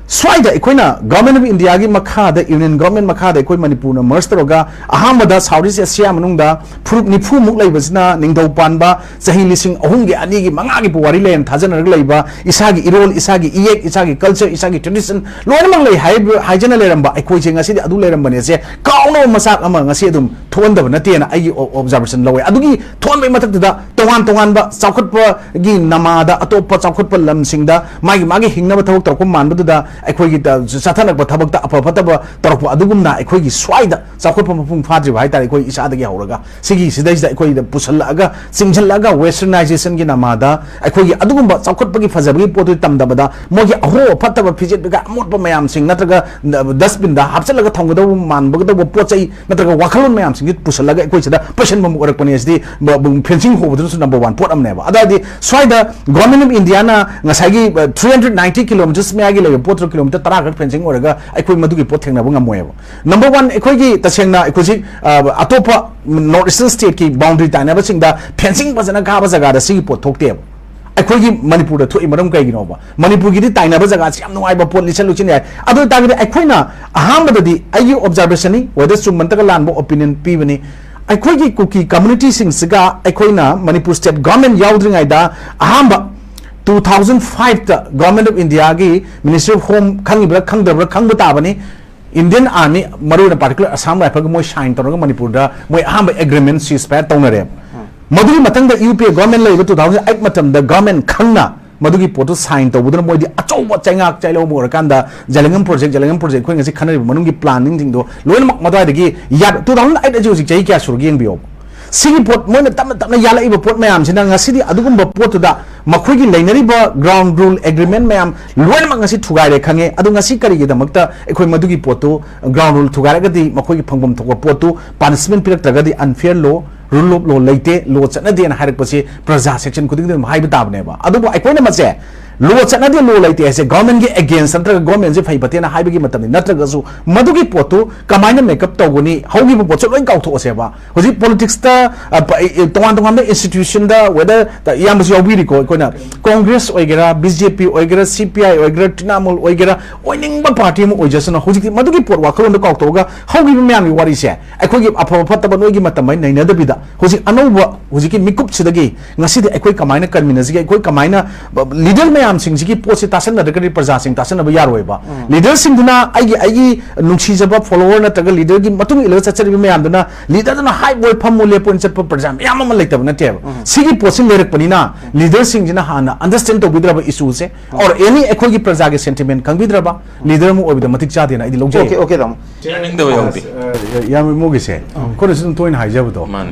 ꯁ꯭ꯋꯥꯏꯗ ꯑꯩꯈꯣꯏꯅ Government of India ꯒꯤ ꯃꯈꯥꯗ, Union Government ꯃꯈꯥꯗ ꯑꯩꯈꯣꯏ ꯃꯅꯤꯄꯨꯔꯅ merge ꯇꯧꯔꯒ ꯑꯍꯥꯟꯕꯗ South East Asia ꯃꯅꯨꯡꯗ ꯐꯨꯔꯨꯞ ꯅꯤꯐꯨꯃꯨꯛ ꯂꯩꯕꯁꯤꯅ ꯅꯤꯡꯊꯧ ꯄꯥꯟꯕ ꯆꯍꯤ ꯂꯤꯁꯤꯡ ꯑꯍꯨꯝꯒꯤ, ꯑꯅꯤꯒꯤ, ꯃꯉꯥꯒꯤ ꯄꯨꯋꯥꯔꯤ ꯂꯩꯔꯦꯅ ꯊꯥꯖꯅꯔꯒ ꯂꯩꯕ, ꯏꯁꯥꯒꯤ ꯏꯔꯣꯜ, ꯏꯁꯥꯒꯤ ꯏꯌꯦꯛ, ꯏꯁꯥꯒꯤ culture, ꯏꯁꯥꯒꯤ tradition ꯂꯣꯏꯅꯃꯛ ꯂꯩ ꯍꯥꯏꯕ, ꯍꯥꯏꯖꯅ ꯂꯩꯔꯝꯕ ꯑꯩꯈꯣꯏꯁꯦ ꯉꯁꯤꯗꯤ ꯑꯗꯨ ꯂꯩꯔꯝꯕꯅꯦꯁꯦ ꯀꯥꯎꯅꯕ ꯃꯆꯥꯛ ꯑꯃ ꯉꯁꯤ ꯑꯗꯨꯝ ꯊꯣꯛꯍꯟꯗꯕ ꯅꯠꯇꯦꯅ ꯑꯩꯒꯤ ꯑꯣ-, observation ꯂꯧꯋꯦ꯫ ꯑꯗꯨꯒꯤ ꯊꯣꯛꯍꯟꯕꯒꯤ ꯃꯊꯛꯇꯨꯗ ꯇꯣꯉꯥꯟ ꯇꯣꯉꯥꯟꯕ ꯆꯥꯎꯈꯠꯄꯒꯤ ꯅꯃꯥꯗ ꯑꯇꯣꯞꯄ ꯆꯥꯎꯈꯠꯄ ꯂꯝꯁꯤꯡꯗ ꯃꯥꯒꯤ ꯃꯥꯒꯤ ꯍꯤꯡꯅꯕ ꯊꯕꯛ ꯇꯧꯔꯛꯄ ꯃꯥꯟꯕꯗꯨꯗ ꯑꯩꯈꯣꯏꯒꯤ ꯆꯠꯊꯅꯔꯛꯄ ꯊꯕꯛꯇ ꯑꯐ ꯐꯠꯇꯕ ꯇꯧꯔꯛꯄ ꯑꯗꯨꯒꯨꯝꯅ ꯑꯩꯈꯣꯏꯒꯤ ꯁ꯭ꯋꯥꯏꯗ ꯆꯥꯎꯈꯠꯄ ꯃꯄꯨꯡ ꯐꯥꯗ꯭ꯔꯤꯕ ꯍꯥꯏꯇꯥꯔꯦ꯫ ꯑꯩꯈꯣꯏ ꯏꯁꯥꯗꯒꯤ ꯍꯧꯔꯒ ꯁꯤꯒꯤ ꯁꯤꯗꯩꯁꯤꯗ ꯑꯩꯈꯣꯏꯗ ꯄꯨꯁꯜꯂꯛꯑꯒ, ꯆꯤꯡꯁꯤꯜꯂꯛꯑꯒ westernization ꯒꯤ ꯅꯃꯥꯗ ꯑꯩꯈꯣꯏꯒꯤ ꯑꯗꯨꯒꯨꯝꯕ ꯆꯥꯎꯈꯠꯄꯒꯤ ꯐꯖꯕꯒꯤ ꯄꯣꯠꯇꯨ ꯇꯝꯗꯕꯗ ꯃꯣꯏꯒꯤ ꯑꯍꯣ ꯑꯐꯠꯇꯕ ꯐꯤꯖꯦꯠ ꯄꯤꯒꯥꯏ ꯑꯃꯣꯠꯄ ꯃꯌꯥꯝꯁꯤꯡ ꯅꯠꯇ꯭ꯔꯒ dustbin ꯗ ꯍꯥꯞꯆꯤꯜꯂꯒ ꯊꯝꯒꯗꯧꯕ ꯃꯥꯟꯕꯒꯗꯧꯕ ꯄꯣꯠ ꯆꯩ ꯅꯠꯇ꯭ꯔꯒ ꯋꯥꯈꯜꯂꯣꯟ ꯃꯌꯥꯝꯁꯤꯡꯁꯤ ꯄꯨꯁꯜꯂꯒ ꯑꯩꯈꯣꯏ ꯁꯤꯗ ꯄꯩꯁꯟꯕ ꯑꯃ ꯑꯣꯏꯔꯛꯄꯅꯦ꯫ ꯁꯤꯗꯤ ꯕ-, ꯕ-, fencing ꯍꯣꯕꯗꯨꯅꯁꯨ number one ꯄꯣꯠ ꯑꯃꯅꯦꯕ꯫ ꯑꯗꯨ ꯍꯥꯏꯗꯤ ꯁ꯭ꯋꯥꯏꯗ Government of India ꯅ ꯉꯁꯥꯏꯒꯤ, ꯑ, three hundred ninety kilometers ꯃꯌꯥꯒꯤ ꯂꯩꯕ ꯄꯣꯠꯇꯨ kilometer ꯇꯔꯥ ꯈꯛ fencing ꯑꯣꯏꯔꯒ ꯑꯩꯈꯣꯏ ꯃꯗꯨꯒꯤ ꯄꯣꯠ ꯊꯦꯡꯅꯕ ꯉꯝꯃꯣꯏꯕ꯫ Number one, ꯑꯩꯈꯣꯏꯒꯤ ꯇꯁꯦꯡꯅ ꯑꯩꯈꯣꯏ ꯍꯧꯖꯤꯛ, ꯑ, ꯑꯇꯣꯞꯄ North Eastern state ꯀꯤ boundary ꯇꯥꯏꯅꯕꯁꯤꯡꯗ fencing ꯐꯖꯅ ꯀꯥꯕ ꯖꯒꯥꯗ ꯁꯤꯒꯤ ꯄꯣꯠ ꯊꯣꯛꯇꯦꯕ꯫ ꯑꯩꯈꯣꯏꯒꯤ ꯃꯅꯤꯄꯨꯔꯗ ꯊꯣꯛꯏ ꯃꯔꯝ ꯀꯩꯒꯤꯅꯣꯕ? ꯃꯅꯤꯄꯨꯔꯒꯤꯗꯤ ꯇꯥꯏꯅꯕ ꯖꯒꯥꯁꯤ ꯌꯥꯝ ꯅꯨꯡꯉꯥꯏꯕ ꯄꯣꯠ ꯂꯤꯠꯁꯟ ꯂꯨꯠꯁꯤꯟ ꯌꯥꯏ꯫ ꯑꯗꯨ ꯑꯣꯏꯇꯥꯔꯒꯗꯤ ꯑꯩꯈꯣꯏꯅ ꯑꯍꯥꯟꯕꯗꯗꯤ ꯑꯩꯒꯤ observation ꯅꯤ, whether ꯆꯨꯝꯕ ꯅꯠꯇ꯭ꯔꯒ ꯂꯥꯟꯕ opinion ꯄꯤꯕꯅꯤ꯫ ꯑꯩꯈꯣꯏꯒꯤ ꯀꯨꯀꯤ community ꯁꯤꯡꯁꯤꯒ ꯑꯩꯈꯣꯏꯅ ꯃꯅꯤꯄꯨꯔ state government ꯌꯥꯎꯗ꯭ꯔꯤꯉꯩꯗ ꯑꯍꯥꯟꯕ two thousand five ꯇ Government of India ꯒꯤ Ministry of Home, ꯈꯪꯉꯤꯕ꯭ꯔꯥ ꯈꯪꯗꯕ꯭ꯔꯥ ꯈꯪꯕ ꯇꯥꯕꯅꯤ, Indian Army, ꯃꯔꯨꯑꯣꯏꯅ particular Assam Rifle ꯒ ꯃꯣꯏ sign ꯇꯧꯔꯒ ꯃꯅꯤꯄꯨꯔꯗ ꯃꯣꯏ ꯑꯍꯥꯟꯕ agreement ceasefire ꯇꯧꯅꯔꯦꯕ꯫ ꯃꯗꯨꯒꯤ ꯃꯊꯪꯗ U P A government ꯂꯩꯕ two thousand eight ꯃꯇꯝꯗ government ꯈꯪꯅ ꯃꯗꯨꯒꯤ ꯄꯣꯠꯇꯨ sign ꯇꯧꯕꯗꯨꯅ ꯃꯣꯏꯗꯤ ꯑꯆꯧꯕ ꯆꯩꯉꯥꯛ ꯆꯩꯂꯧꯕ ꯑꯣꯏꯔꯀꯥꯟꯗ ꯖꯂꯦꯡꯉꯝ project, ꯖꯂꯦꯡꯉꯝ project ꯑꯩꯈꯣꯏ ꯉꯁꯤ ꯈꯟꯅꯔꯤꯕ ꯃꯅꯨꯡꯒꯤ planning ꯁꯤꯡꯗꯣ ꯂꯣꯏꯅꯃꯛ ꯃꯗꯨꯋꯥꯏꯗꯒꯤ ꯌꯥ-, two thousand eight ꯑꯁꯤ ꯍꯧꯖꯤꯛ ꯆꯍꯤ ꯀꯌꯥ ꯁꯨꯔꯒꯦ ꯌꯦꯡꯕꯤꯌꯣꯕ꯫ ꯁꯤꯒꯤ ꯄꯣꯠ, ꯃꯣꯏꯅ ꯇꯞꯅ ꯇꯞꯅ ꯌꯥꯜꯂꯛꯏꯕ ꯄꯣꯠ ꯃꯌꯥꯝꯁꯤꯅ ꯉꯁꯤꯗꯤ ꯑꯗꯨꯒꯨꯝꯕ ꯄꯣꯠꯇꯨꯗ ꯃꯈꯣꯏꯒꯤ ꯂꯩꯅꯔꯤꯕ ground rule agreement ꯃꯌꯥꯝ ꯂꯣꯏꯅꯃꯛ ꯉꯁꯤ ꯊꯨꯒꯥꯏꯔꯦ ꯈꯪꯉꯦ꯫ ꯑꯗꯣ ꯉꯁꯤ ꯀꯔꯤꯒꯤꯗꯃꯛꯇ ꯑꯩꯈꯣꯏ ꯃꯗꯨꯒꯤ ꯄꯣꯠꯇꯨ, ground rule ꯊꯨꯒꯥꯏꯔꯒꯗꯤ ꯃꯈꯣꯏꯒꯤ ꯐꯪꯐꯝ ꯊꯣꯛꯄ ꯄꯣꯠꯇꯨ, punishment ꯄꯤꯔꯛꯇ꯭ꯔꯒꯗꯤ unfair law, rule of law ꯂꯩꯇꯦ, law ꯆꯠꯅꯗꯦꯅ ꯍꯥꯏꯔꯛꯄꯁꯤ ꯄ꯭ꯔꯖꯥ section ꯈꯨꯗꯤꯡꯗ ꯑꯗꯨꯝ ꯍꯥꯏꯕ ꯇꯥꯕꯅꯦꯕ꯫ ꯑꯗꯨꯕꯨ ꯑꯩꯈꯣꯏꯅ ꯃꯁꯦ law ꯆꯠꯅꯗꯦ, law ꯂꯩꯇꯦ ꯍꯥꯏꯁꯦ government ꯀꯤ against ꯅꯠꯇ꯭ꯔꯒ government ꯁꯦ ꯐꯩ ꯐꯠꯇꯦꯅ ꯍꯥꯏꯕꯒꯤ ꯃꯇꯝꯅꯤ, ꯅꯠꯇ꯭ꯔꯒꯁꯨ ꯃꯗꯨꯒꯤ ꯄꯣꯠꯇꯨ ꯀꯃꯥꯏꯅ make up ꯇꯧꯒꯅꯤ? ꯍꯧꯈꯤꯕ ꯄꯣꯠꯁꯨ ꯂꯣꯏ ꯀꯥꯎꯊꯣꯛꯑꯁꯦꯕ꯫ ꯍꯧꯖꯤꯛ politics ꯇ, ꯑ, ꯄ-, ꯑ, ꯇꯣꯉꯥꯟ ꯇꯣꯉꯥꯟꯕ institution ꯗ, whether ꯏꯌꯥꯝꯕꯁꯨ ꯌꯥꯎꯕꯤꯔꯤꯀꯣ, ꯑꯩꯈꯣꯏꯅ Congress ꯑꯣꯏꯒꯦꯔꯥ, B J P ꯑꯣꯏꯒꯦꯔꯥ, C P I ꯑꯣꯏꯒꯦꯔꯥ, Trinamool ꯑꯣꯏꯒꯦꯔꯥ, ꯑꯣꯏꯅꯤꯡꯕ party ꯑꯃ ꯑꯣꯏꯖꯁꯅꯨ, ꯍꯧꯖꯤꯛꯇꯤ ꯃꯗꯨꯒꯤ ꯄꯣꯠ ꯋꯥꯈꯜꯂꯣꯟꯗꯣ ꯀꯥꯎꯊꯣꯛꯑꯒ ꯍꯧꯈꯤꯕ ꯃꯌꯥꯝꯒꯤ ꯋꯥꯔꯤꯁꯦ, ꯑꯩꯈꯣꯏꯒꯤ ꯑꯐꯕ ꯐꯠꯇꯕ ꯅꯣꯏꯒꯤ ꯃꯇꯝ ꯍꯥꯏꯅ ꯅꯩꯅꯗꯕꯤꯗ, ꯍꯧꯖꯤꯛ ꯑꯅꯧꯕ, ꯍꯧꯖꯤꯛꯀꯤ ꯃꯤꯀꯨꯞꯁꯤꯗꯒꯤ ꯉꯁꯤꯗꯤ ꯑꯩꯈꯣꯏ ꯀꯃꯥꯏꯅ ꯀꯟꯃꯤꯟꯅꯁꯤꯒꯦ, ꯑꯩꯈꯣꯏ ꯀꯃꯥꯏꯅ, ꯂꯤꯗꯔ ꯃꯌꯥꯝꯁꯤꯡꯁꯤꯒꯤ ꯄꯣꯠꯁꯤ ꯇꯥꯁꯟꯅꯗ꯭ꯔꯒꯗꯤ ꯄ꯭ꯔꯖꯥꯁꯤꯡ ꯇꯥꯁꯟꯅꯕ ꯌꯥꯔꯣꯏꯕ꯫ ꯂꯤꯗꯔꯁꯤꯡꯗꯨꯅ ꯑꯩꯒꯤ, ꯑꯩꯒꯤ ꯅꯨꯡꯁꯤꯖꯕ follower ꯅꯠꯇ꯭ꯔꯒ ꯂꯤꯗꯔꯒꯤ ꯃꯇꯨꯡ ꯏꯜꯂꯒ ꯆꯠꯆꯔꯤꯕ ꯃꯌꯥꯝꯗꯨꯅ ꯂꯤꯗꯔꯗꯨꯅ ꯍꯥꯏꯕ ꯑꯣꯏ ꯐꯝꯃꯨ ꯂꯦꯞꯄꯣꯏꯅ ꯆꯠꯄ ꯄ꯭ꯔꯖꯥ ꯃꯌꯥꯝ ꯑꯃ ꯂꯩꯇꯕ ꯅꯠꯇꯦꯕ꯫ ꯁꯤꯒꯤ ꯄꯣꯠꯁꯤ ꯂꯩꯔꯛꯄꯅꯤꯅ ꯂꯤꯗꯔꯁꯤꯡꯁꯤꯅ ꯍꯥꯟꯅ understand ꯇꯧꯕꯤꯗ꯭ꯔꯕ issue say, or any ꯑꯩꯈꯣꯏꯒꯤ ꯄ꯭ꯔꯖꯥꯒꯤ sentiment ꯈꯪꯕꯤꯗ꯭ꯔꯕ ꯂꯤꯗꯔ ꯑꯃ ꯑꯣꯏꯕꯗ ꯃꯇꯤꯛ ꯆꯥꯗꯦꯅ ꯑꯩꯗꯤ ꯂꯧꯖꯩ꯫ Okay, okay, ꯇꯥꯃꯣ꯫ ꯌꯥꯅꯤꯡꯗꯕ ꯌꯥꯎꯗꯦ꯫ ꯌꯥꯝ ꯃꯣꯏꯒꯤꯁꯦ ꯑꯩꯈꯣꯏꯅ ꯁꯨꯝ ꯇꯣꯏꯅ ꯍꯥꯏꯖꯕꯗꯣ, ꯃꯥꯅꯦ꯫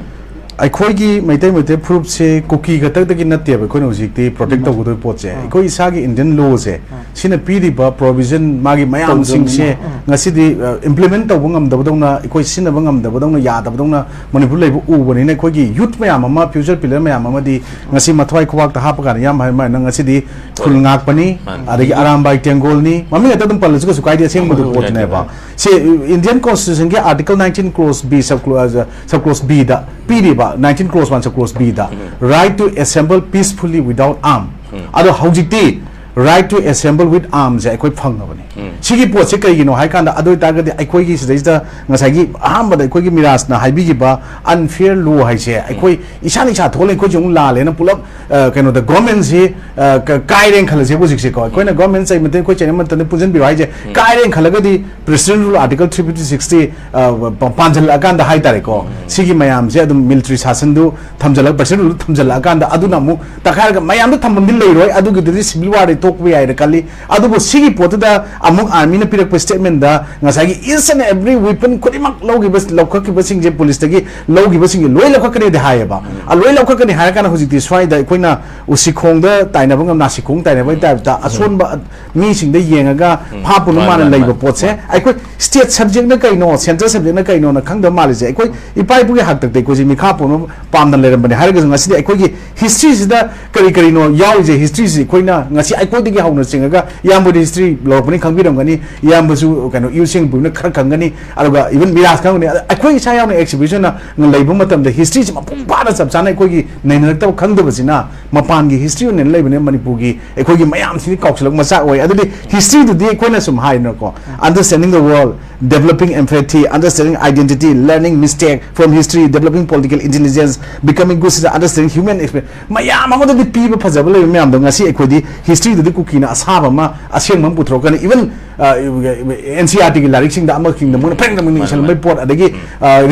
ꯑꯩꯈꯣꯏꯒꯤ ꯃꯩꯇꯩ ꯃꯩꯇꯩ ꯐꯨꯔꯨꯞꯁꯦ ꯀꯨꯀꯤ ꯈꯛꯇꯗꯒꯤ ꯅꯠꯇꯦꯕ ꯑꯩꯈꯣꯏꯅ ꯍꯧꯖꯤꯛꯇꯤ protect ꯇꯧꯒꯗꯣꯏꯕ ꯄꯣꯠꯁꯦ꯫ ꯑꯩꯈꯣꯏ ꯏꯁꯥꯒꯤ Indian law ꯁꯦ, ꯁꯤꯅ ꯄꯤꯔꯤꯕ provision, ꯃꯥꯒꯤ ꯃꯌꯥꯝꯁꯤꯡꯁꯦ ꯉꯁꯤꯗꯤ, ꯑ, implement ꯇꯧꯕ ꯉꯝꯗꯕꯗꯧꯅ, ꯑꯩꯈꯣꯏ ꯁꯤꯖꯤꯟꯅꯕ ꯉꯝꯗꯕꯗꯧꯅ, ꯌꯥꯗꯕꯗꯧꯅ ꯃꯅꯤꯄꯨꯔ ꯂꯩꯕ ꯎꯕꯅꯤꯅ ꯑꯩꯈꯣꯏꯒꯤ youth ꯃꯌꯥꯝ ꯑꯃ, future pillar ꯃꯌꯥꯝ ꯑꯃꯗꯤ ꯉꯁꯤ ꯃꯊ꯭ꯋꯥꯏ ꯈꯨꯕꯥꯛꯇ ꯍꯥꯞꯄ ꯀꯥꯟꯗ ꯌꯥꯝ ꯍꯥꯏ ꯃꯥꯏꯅ ꯉꯁꯤꯗꯤ ꯈꯨꯜ ꯉꯥꯛꯄꯅꯤ, ꯑꯗꯒꯤ ꯑꯔꯥꯝꯕꯥꯏ ꯇꯦꯡꯒꯣꯜꯅꯤ, ꯃꯃꯤꯡ ꯍꯦꯛꯇ ꯑꯗꯨꯝ ꯄꯜꯂꯁꯨ ꯀꯩꯁꯨ ꯀꯥꯏꯗꯦ, ꯑꯁꯦꯡꯕꯗꯨ ꯄꯣꯠꯇꯨꯅꯦꯕ꯫ ꯁꯤ Indian Constitution ꯒꯤ Article nineteen clause B, sub clause, sub clause B ꯗ ꯄꯤꯔꯤꯕ, nineteen clause one, sub clause B the, right to assemble peacefully without arm꯫ ꯑꯗꯣ ꯍꯧꯖꯤꯛꯇꯤ right to assemble with arm ꯁꯦ ꯑꯩꯈꯣꯏ ꯐꯪꯉꯕꯅꯤ꯫ ꯁꯤꯒꯤ ꯄꯣꯠꯁꯦ ꯀꯩꯒꯤꯅꯣ ꯍꯥꯏ ꯀꯥꯟꯗ, ꯑꯗꯨ ꯑꯣꯏꯇꯥꯔꯒꯗꯤ ꯑꯩꯈꯣꯏꯒꯤ ꯁꯤꯗꯩꯁꯤꯗ ꯉꯁꯥꯏꯒꯤ ꯑꯍꯥꯟꯕꯗ ꯑꯩꯈꯣꯏꯒꯤ ꯃꯤꯔꯥꯖꯅ ꯍꯥꯏꯕꯤꯈꯤꯕ unfair law ꯍꯥꯏꯁꯦ, ꯑꯩꯈꯣꯏ ꯏꯁꯥꯅ ꯏꯁꯥ ꯊꯣꯛꯂꯦ, ꯑꯩꯈꯣꯏꯁꯨ ꯑꯃꯨꯛ ꯂꯥꯜꯂꯦꯅ ꯄꯨꯂꯞ, ꯑ, ꯀꯩꯅꯣꯗ, government ꯁꯤ, ꯑ, ꯀ-, ꯀꯥꯏꯔꯦꯅ ꯈꯜꯂꯁꯦꯕ ꯍꯧꯖꯤꯛꯁꯦꯀꯣ꯫ ꯑꯩꯈꯣꯏꯅ government ꯆꯩ ꯃꯇꯝꯗ ꯑꯩꯈꯣꯏ ꯆꯩ ꯃꯇꯝꯗ ꯄꯨꯟꯁꯤꯟꯕꯤꯔꯣ ꯍꯥꯏꯁꯦ, ꯀꯥꯏꯔꯦꯅ ꯈꯜꯂꯒꯗꯤ President Rule Article three fifty six T, ꯑ, ꯄ-, ꯄꯥꯟꯁꯤꯜꯂꯛꯑꯀꯥꯟꯗ ꯍꯥꯏꯇꯥꯔꯦꯀꯣ, ꯁꯤꯒꯤ ꯃꯌꯥꯝꯁꯦ ꯑꯗꯨꯝ military ꯁꯥꯁꯟꯗꯨ ꯊꯝꯖꯤꯜꯂꯒ, President Rule ꯗꯨ ꯊꯝꯖꯤꯜꯂꯛꯑꯀꯥꯟꯗ ꯑꯗꯨꯅ ꯑꯃꯨꯛ ꯇꯛꯈꯥꯏꯔꯒ ꯃꯌꯥꯝꯗꯣ ꯊꯝꯐꯝꯗꯤ ꯂꯩꯔꯣꯏ, ꯑꯗꯨꯒꯤꯗꯨꯗꯤ civil war ꯗꯤ ꯊꯣꯛꯄ ꯌꯥꯏꯅ ꯈꯜꯂꯤ꯫ ꯑꯗꯨꯕꯨ ꯁꯤꯒꯤ ꯄꯣꯠꯇꯨꯗ ꯑꯃꯨꯛ ꯑꯥꯔꯃꯤꯅ ꯄꯤꯔꯛꯄ ꯁ꯭ꯇꯦꯠꯃꯦꯟꯗ ꯉꯁꯥꯏꯒꯤ each and every weapon ꯈꯨꯗꯤꯡꯃꯛ ꯂꯧꯈꯤꯕ, ꯂꯧꯈꯠꯈꯤꯕꯁꯤꯡꯁꯦ, ꯄꯨꯂꯤꯁꯇꯒꯤ ꯂꯧꯈꯤꯕꯁꯤꯡꯁꯦ ꯂꯣꯏ ꯂꯧꯈꯠꯀꯅꯤꯗꯤ ꯍꯥꯏꯌꯦꯕ꯫ ꯑ, ꯂꯣꯏ ꯂꯧꯈꯠꯀꯅꯤ ꯍꯥꯏꯔ ꯀꯥꯟꯗ ꯍꯧꯖꯤꯛꯇꯤ ꯁ꯭ꯋꯥꯏꯗ ꯑꯩꯈꯣꯏꯅ ꯎꯁꯤꯈꯣꯡꯗ ꯇꯥꯏꯅꯕ ꯉꯝ, ꯅꯥꯁꯤꯈꯣꯡ ꯇꯥꯏꯅꯕꯒꯤ ꯇꯥꯏꯞꯇ ꯑꯁꯣꯟꯕ ꯃꯤꯁꯤꯡꯗ ꯌꯦꯡꯉꯒ ꯎꯝ, ꯐꯥ ꯄꯨꯅ ꯃꯥꯅꯦ, ꯃꯥꯅ ꯃꯥꯅꯦ, ꯂꯩꯕ ꯃꯥꯅꯦ, ꯄꯣꯠꯁꯦ, ꯃꯥꯅꯦ꯫ ꯑꯩꯈꯣꯏ ꯁ꯭ꯇꯦꯠ ꯁꯕꯖꯦꯛꯅ ꯀꯩꯅꯣ, ꯁꯦꯟꯇ꯭ꯔꯦꯜ ꯁꯕꯖꯦꯛꯅ ꯀꯩꯅꯣꯅ ꯈꯪꯗꯕ ꯃꯥꯜꯂꯤꯁꯦ꯫ ꯑꯩꯈꯣꯏ ꯏꯄꯥ ꯏꯄꯨꯒꯤ ꯍꯥꯛꯇꯛꯇ ꯑꯩꯈꯣꯏꯁꯦ ꯃꯤꯈꯥ ꯄꯣꯟꯕ ꯄꯥꯝꯅ ꯂꯩꯔꯝꯕꯅꯦ ꯍꯥꯏꯔꯒꯁꯨ, ꯉꯁꯤꯗꯤ ꯑꯩꯈꯣꯏꯒꯤ ꯍꯤꯁꯇ꯭ꯔꯤꯁꯤꯗ ꯀꯔꯤ ꯀꯔꯤꯅꯣ ꯌꯥꯎꯔꯤꯁꯦ, ꯍꯤꯁꯇ꯭ꯔꯤꯁꯤ ꯑꯩꯈꯣꯏꯅ ꯉꯁꯤ ꯑꯩꯈꯣꯏꯗꯒꯤ ꯍꯧꯅ ꯆꯤꯡꯉꯒ, ꯏꯌꯥꯝꯕꯗꯤ ꯍꯤꯁꯇ꯭ꯔꯤ ꯂꯧꯔꯛꯄꯅꯤ, ꯈꯪꯕꯤꯔꯝꯒꯅꯤ, ꯏꯌꯥꯝꯕꯁꯨ ꯀꯩꯅꯣ ꯌꯨ ꯁꯦꯡꯕꯤꯕꯅ ꯈꯔ ꯈꯪꯒꯅꯤ, ꯑꯗꯨꯒ even ꯃꯤꯔꯥꯖ ꯈꯪꯒꯅꯤ꯫ ꯑꯗ ꯑꯩꯈꯣꯏ ꯏꯁꯥ ꯌꯥꯎꯅ ꯑꯦꯛꯁꯤꯕꯤꯁꯟ ꯂꯩꯕ ꯃꯇꯝꯗ ꯍꯤꯁꯇ꯭ꯔꯤꯁꯤ ꯃꯄꯨꯡ ꯐꯥꯅ ꯆꯞ ꯆꯥꯅ ꯑꯩꯈꯣꯏꯒꯤ ꯅꯩꯅꯔꯛꯇꯕ ꯈꯪꯗꯕꯁꯤꯅ ꯃꯄꯥꯟꯒꯤ ꯍꯤꯁꯇ꯭ꯔꯤ ꯑꯣꯏꯅ ꯂꯩꯕꯅꯦ꯫ ꯃꯅꯤꯄꯨꯔꯒꯤ ꯑꯩꯈꯣꯏꯒꯤ ꯃꯌꯥꯝꯁꯤꯗꯤ ꯀꯥꯎꯁꯤꯜꯂꯛ ꯃꯆꯥꯛ ꯑꯣꯏ꯫ ꯑꯗꯨꯗꯤ ꯍꯤꯁꯇ꯭ꯔꯤꯗꯨꯗꯤ ꯑꯩꯈꯣꯏꯅ ꯁꯨꯝ ꯍꯥꯏꯗꯅꯀꯣ, understanding the world, developing empathy, understanding identity, learning mistake from history, developing political intelligence, becoming good citizen, understanding human experience, ꯃꯌꯥꯝ ꯑꯃꯗꯗꯤ ꯄꯤꯕ ꯐꯖꯕ ꯂꯩꯕ ꯃꯌꯥꯝꯗꯣ ꯉꯁꯤ ꯑꯩꯈꯣꯏꯗꯤ ꯍꯤꯁꯇ꯭ꯔꯤꯗꯨꯗꯤ ꯀꯨꯀꯤꯅ ꯑꯁꯥꯕ ꯑꯃ, ꯑꯁꯦꯡꯕ ꯑꯃ ꯄꯨꯊꯣꯔꯛꯀꯅꯤ꯫ Even ꯑꯦꯟ ꯁꯤ ꯑꯥꯔ ꯇꯤꯒꯤ ꯂꯥꯏꯔꯤꯛꯁꯤꯡꯗ ꯑꯃꯁꯤꯡꯗ ꯃꯣꯏꯅ ꯐ꯭ꯔꯦꯡ ꯐ꯭ꯔꯦꯡ ꯃꯥꯅꯦ, ꯏꯁꯜꯂꯝꯕꯩ ꯃꯥꯅꯦ꯫ ꯄꯣꯠ, ꯑꯗꯒꯤ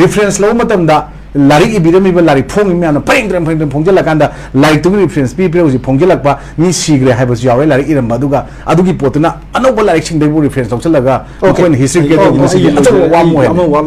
ꯔꯤꯐꯔꯦꯟꯁ ꯂꯧꯕ ꯃꯇꯝꯗ ꯂꯥꯏꯔꯤꯛ ꯏꯕꯤꯔꯝꯃꯤꯕ ꯂꯥꯏꯔꯤꯛ ꯐꯣꯡꯉꯤꯕ ꯃꯌꯥꯝꯅ ꯐ꯭ꯔꯦꯡ ꯐ꯭ꯔꯦꯡ ꯐ꯭ꯔꯦꯡ ꯐ꯭ꯔꯦꯡ ꯐꯣꯡꯖꯤꯜꯂꯀꯥꯟꯗ ꯂꯥꯏꯔꯤꯛꯇꯨꯒꯤ ꯔꯤꯐꯔꯦꯟꯁ ꯄꯤ ꯄꯤꯔ ꯍꯧꯖꯤꯛ ꯐꯣꯡꯖꯤꯜꯂꯛꯄ ꯃꯤ ꯁꯤꯈ꯭ꯔꯦ ꯍꯥꯏꯕꯁꯨ ꯌꯥꯎꯔꯦ ꯂꯥꯏꯔꯤꯛ ꯏꯔꯝꯕ꯫ ꯑꯗꯨꯒ ꯑꯗꯨꯒꯤ ꯄꯣꯠꯇꯨꯅ ꯑꯅꯧꯕ ꯂꯥꯏꯔꯤꯛꯁꯤꯡꯗꯒꯤꯕꯨ ꯔꯤꯐꯔꯦꯟꯁ ꯂꯧꯁꯤꯜꯂꯒ ꯑꯣꯀꯦ꯫ ꯃꯈꯣꯏꯅ ꯍꯤꯁꯇ꯭ꯔꯤ ꯑꯩ, ꯀ꯭ꯔꯤꯌꯦꯠ ꯇꯧꯕ ꯑꯩ, ꯃꯁꯤꯒꯤ ꯑꯩ, ꯑꯆꯧꯕ ꯑꯋꯥꯕ ꯑꯩ ꯑꯣꯏꯍꯜꯂꯦ꯫ ꯑꯃ ꯋꯥ-,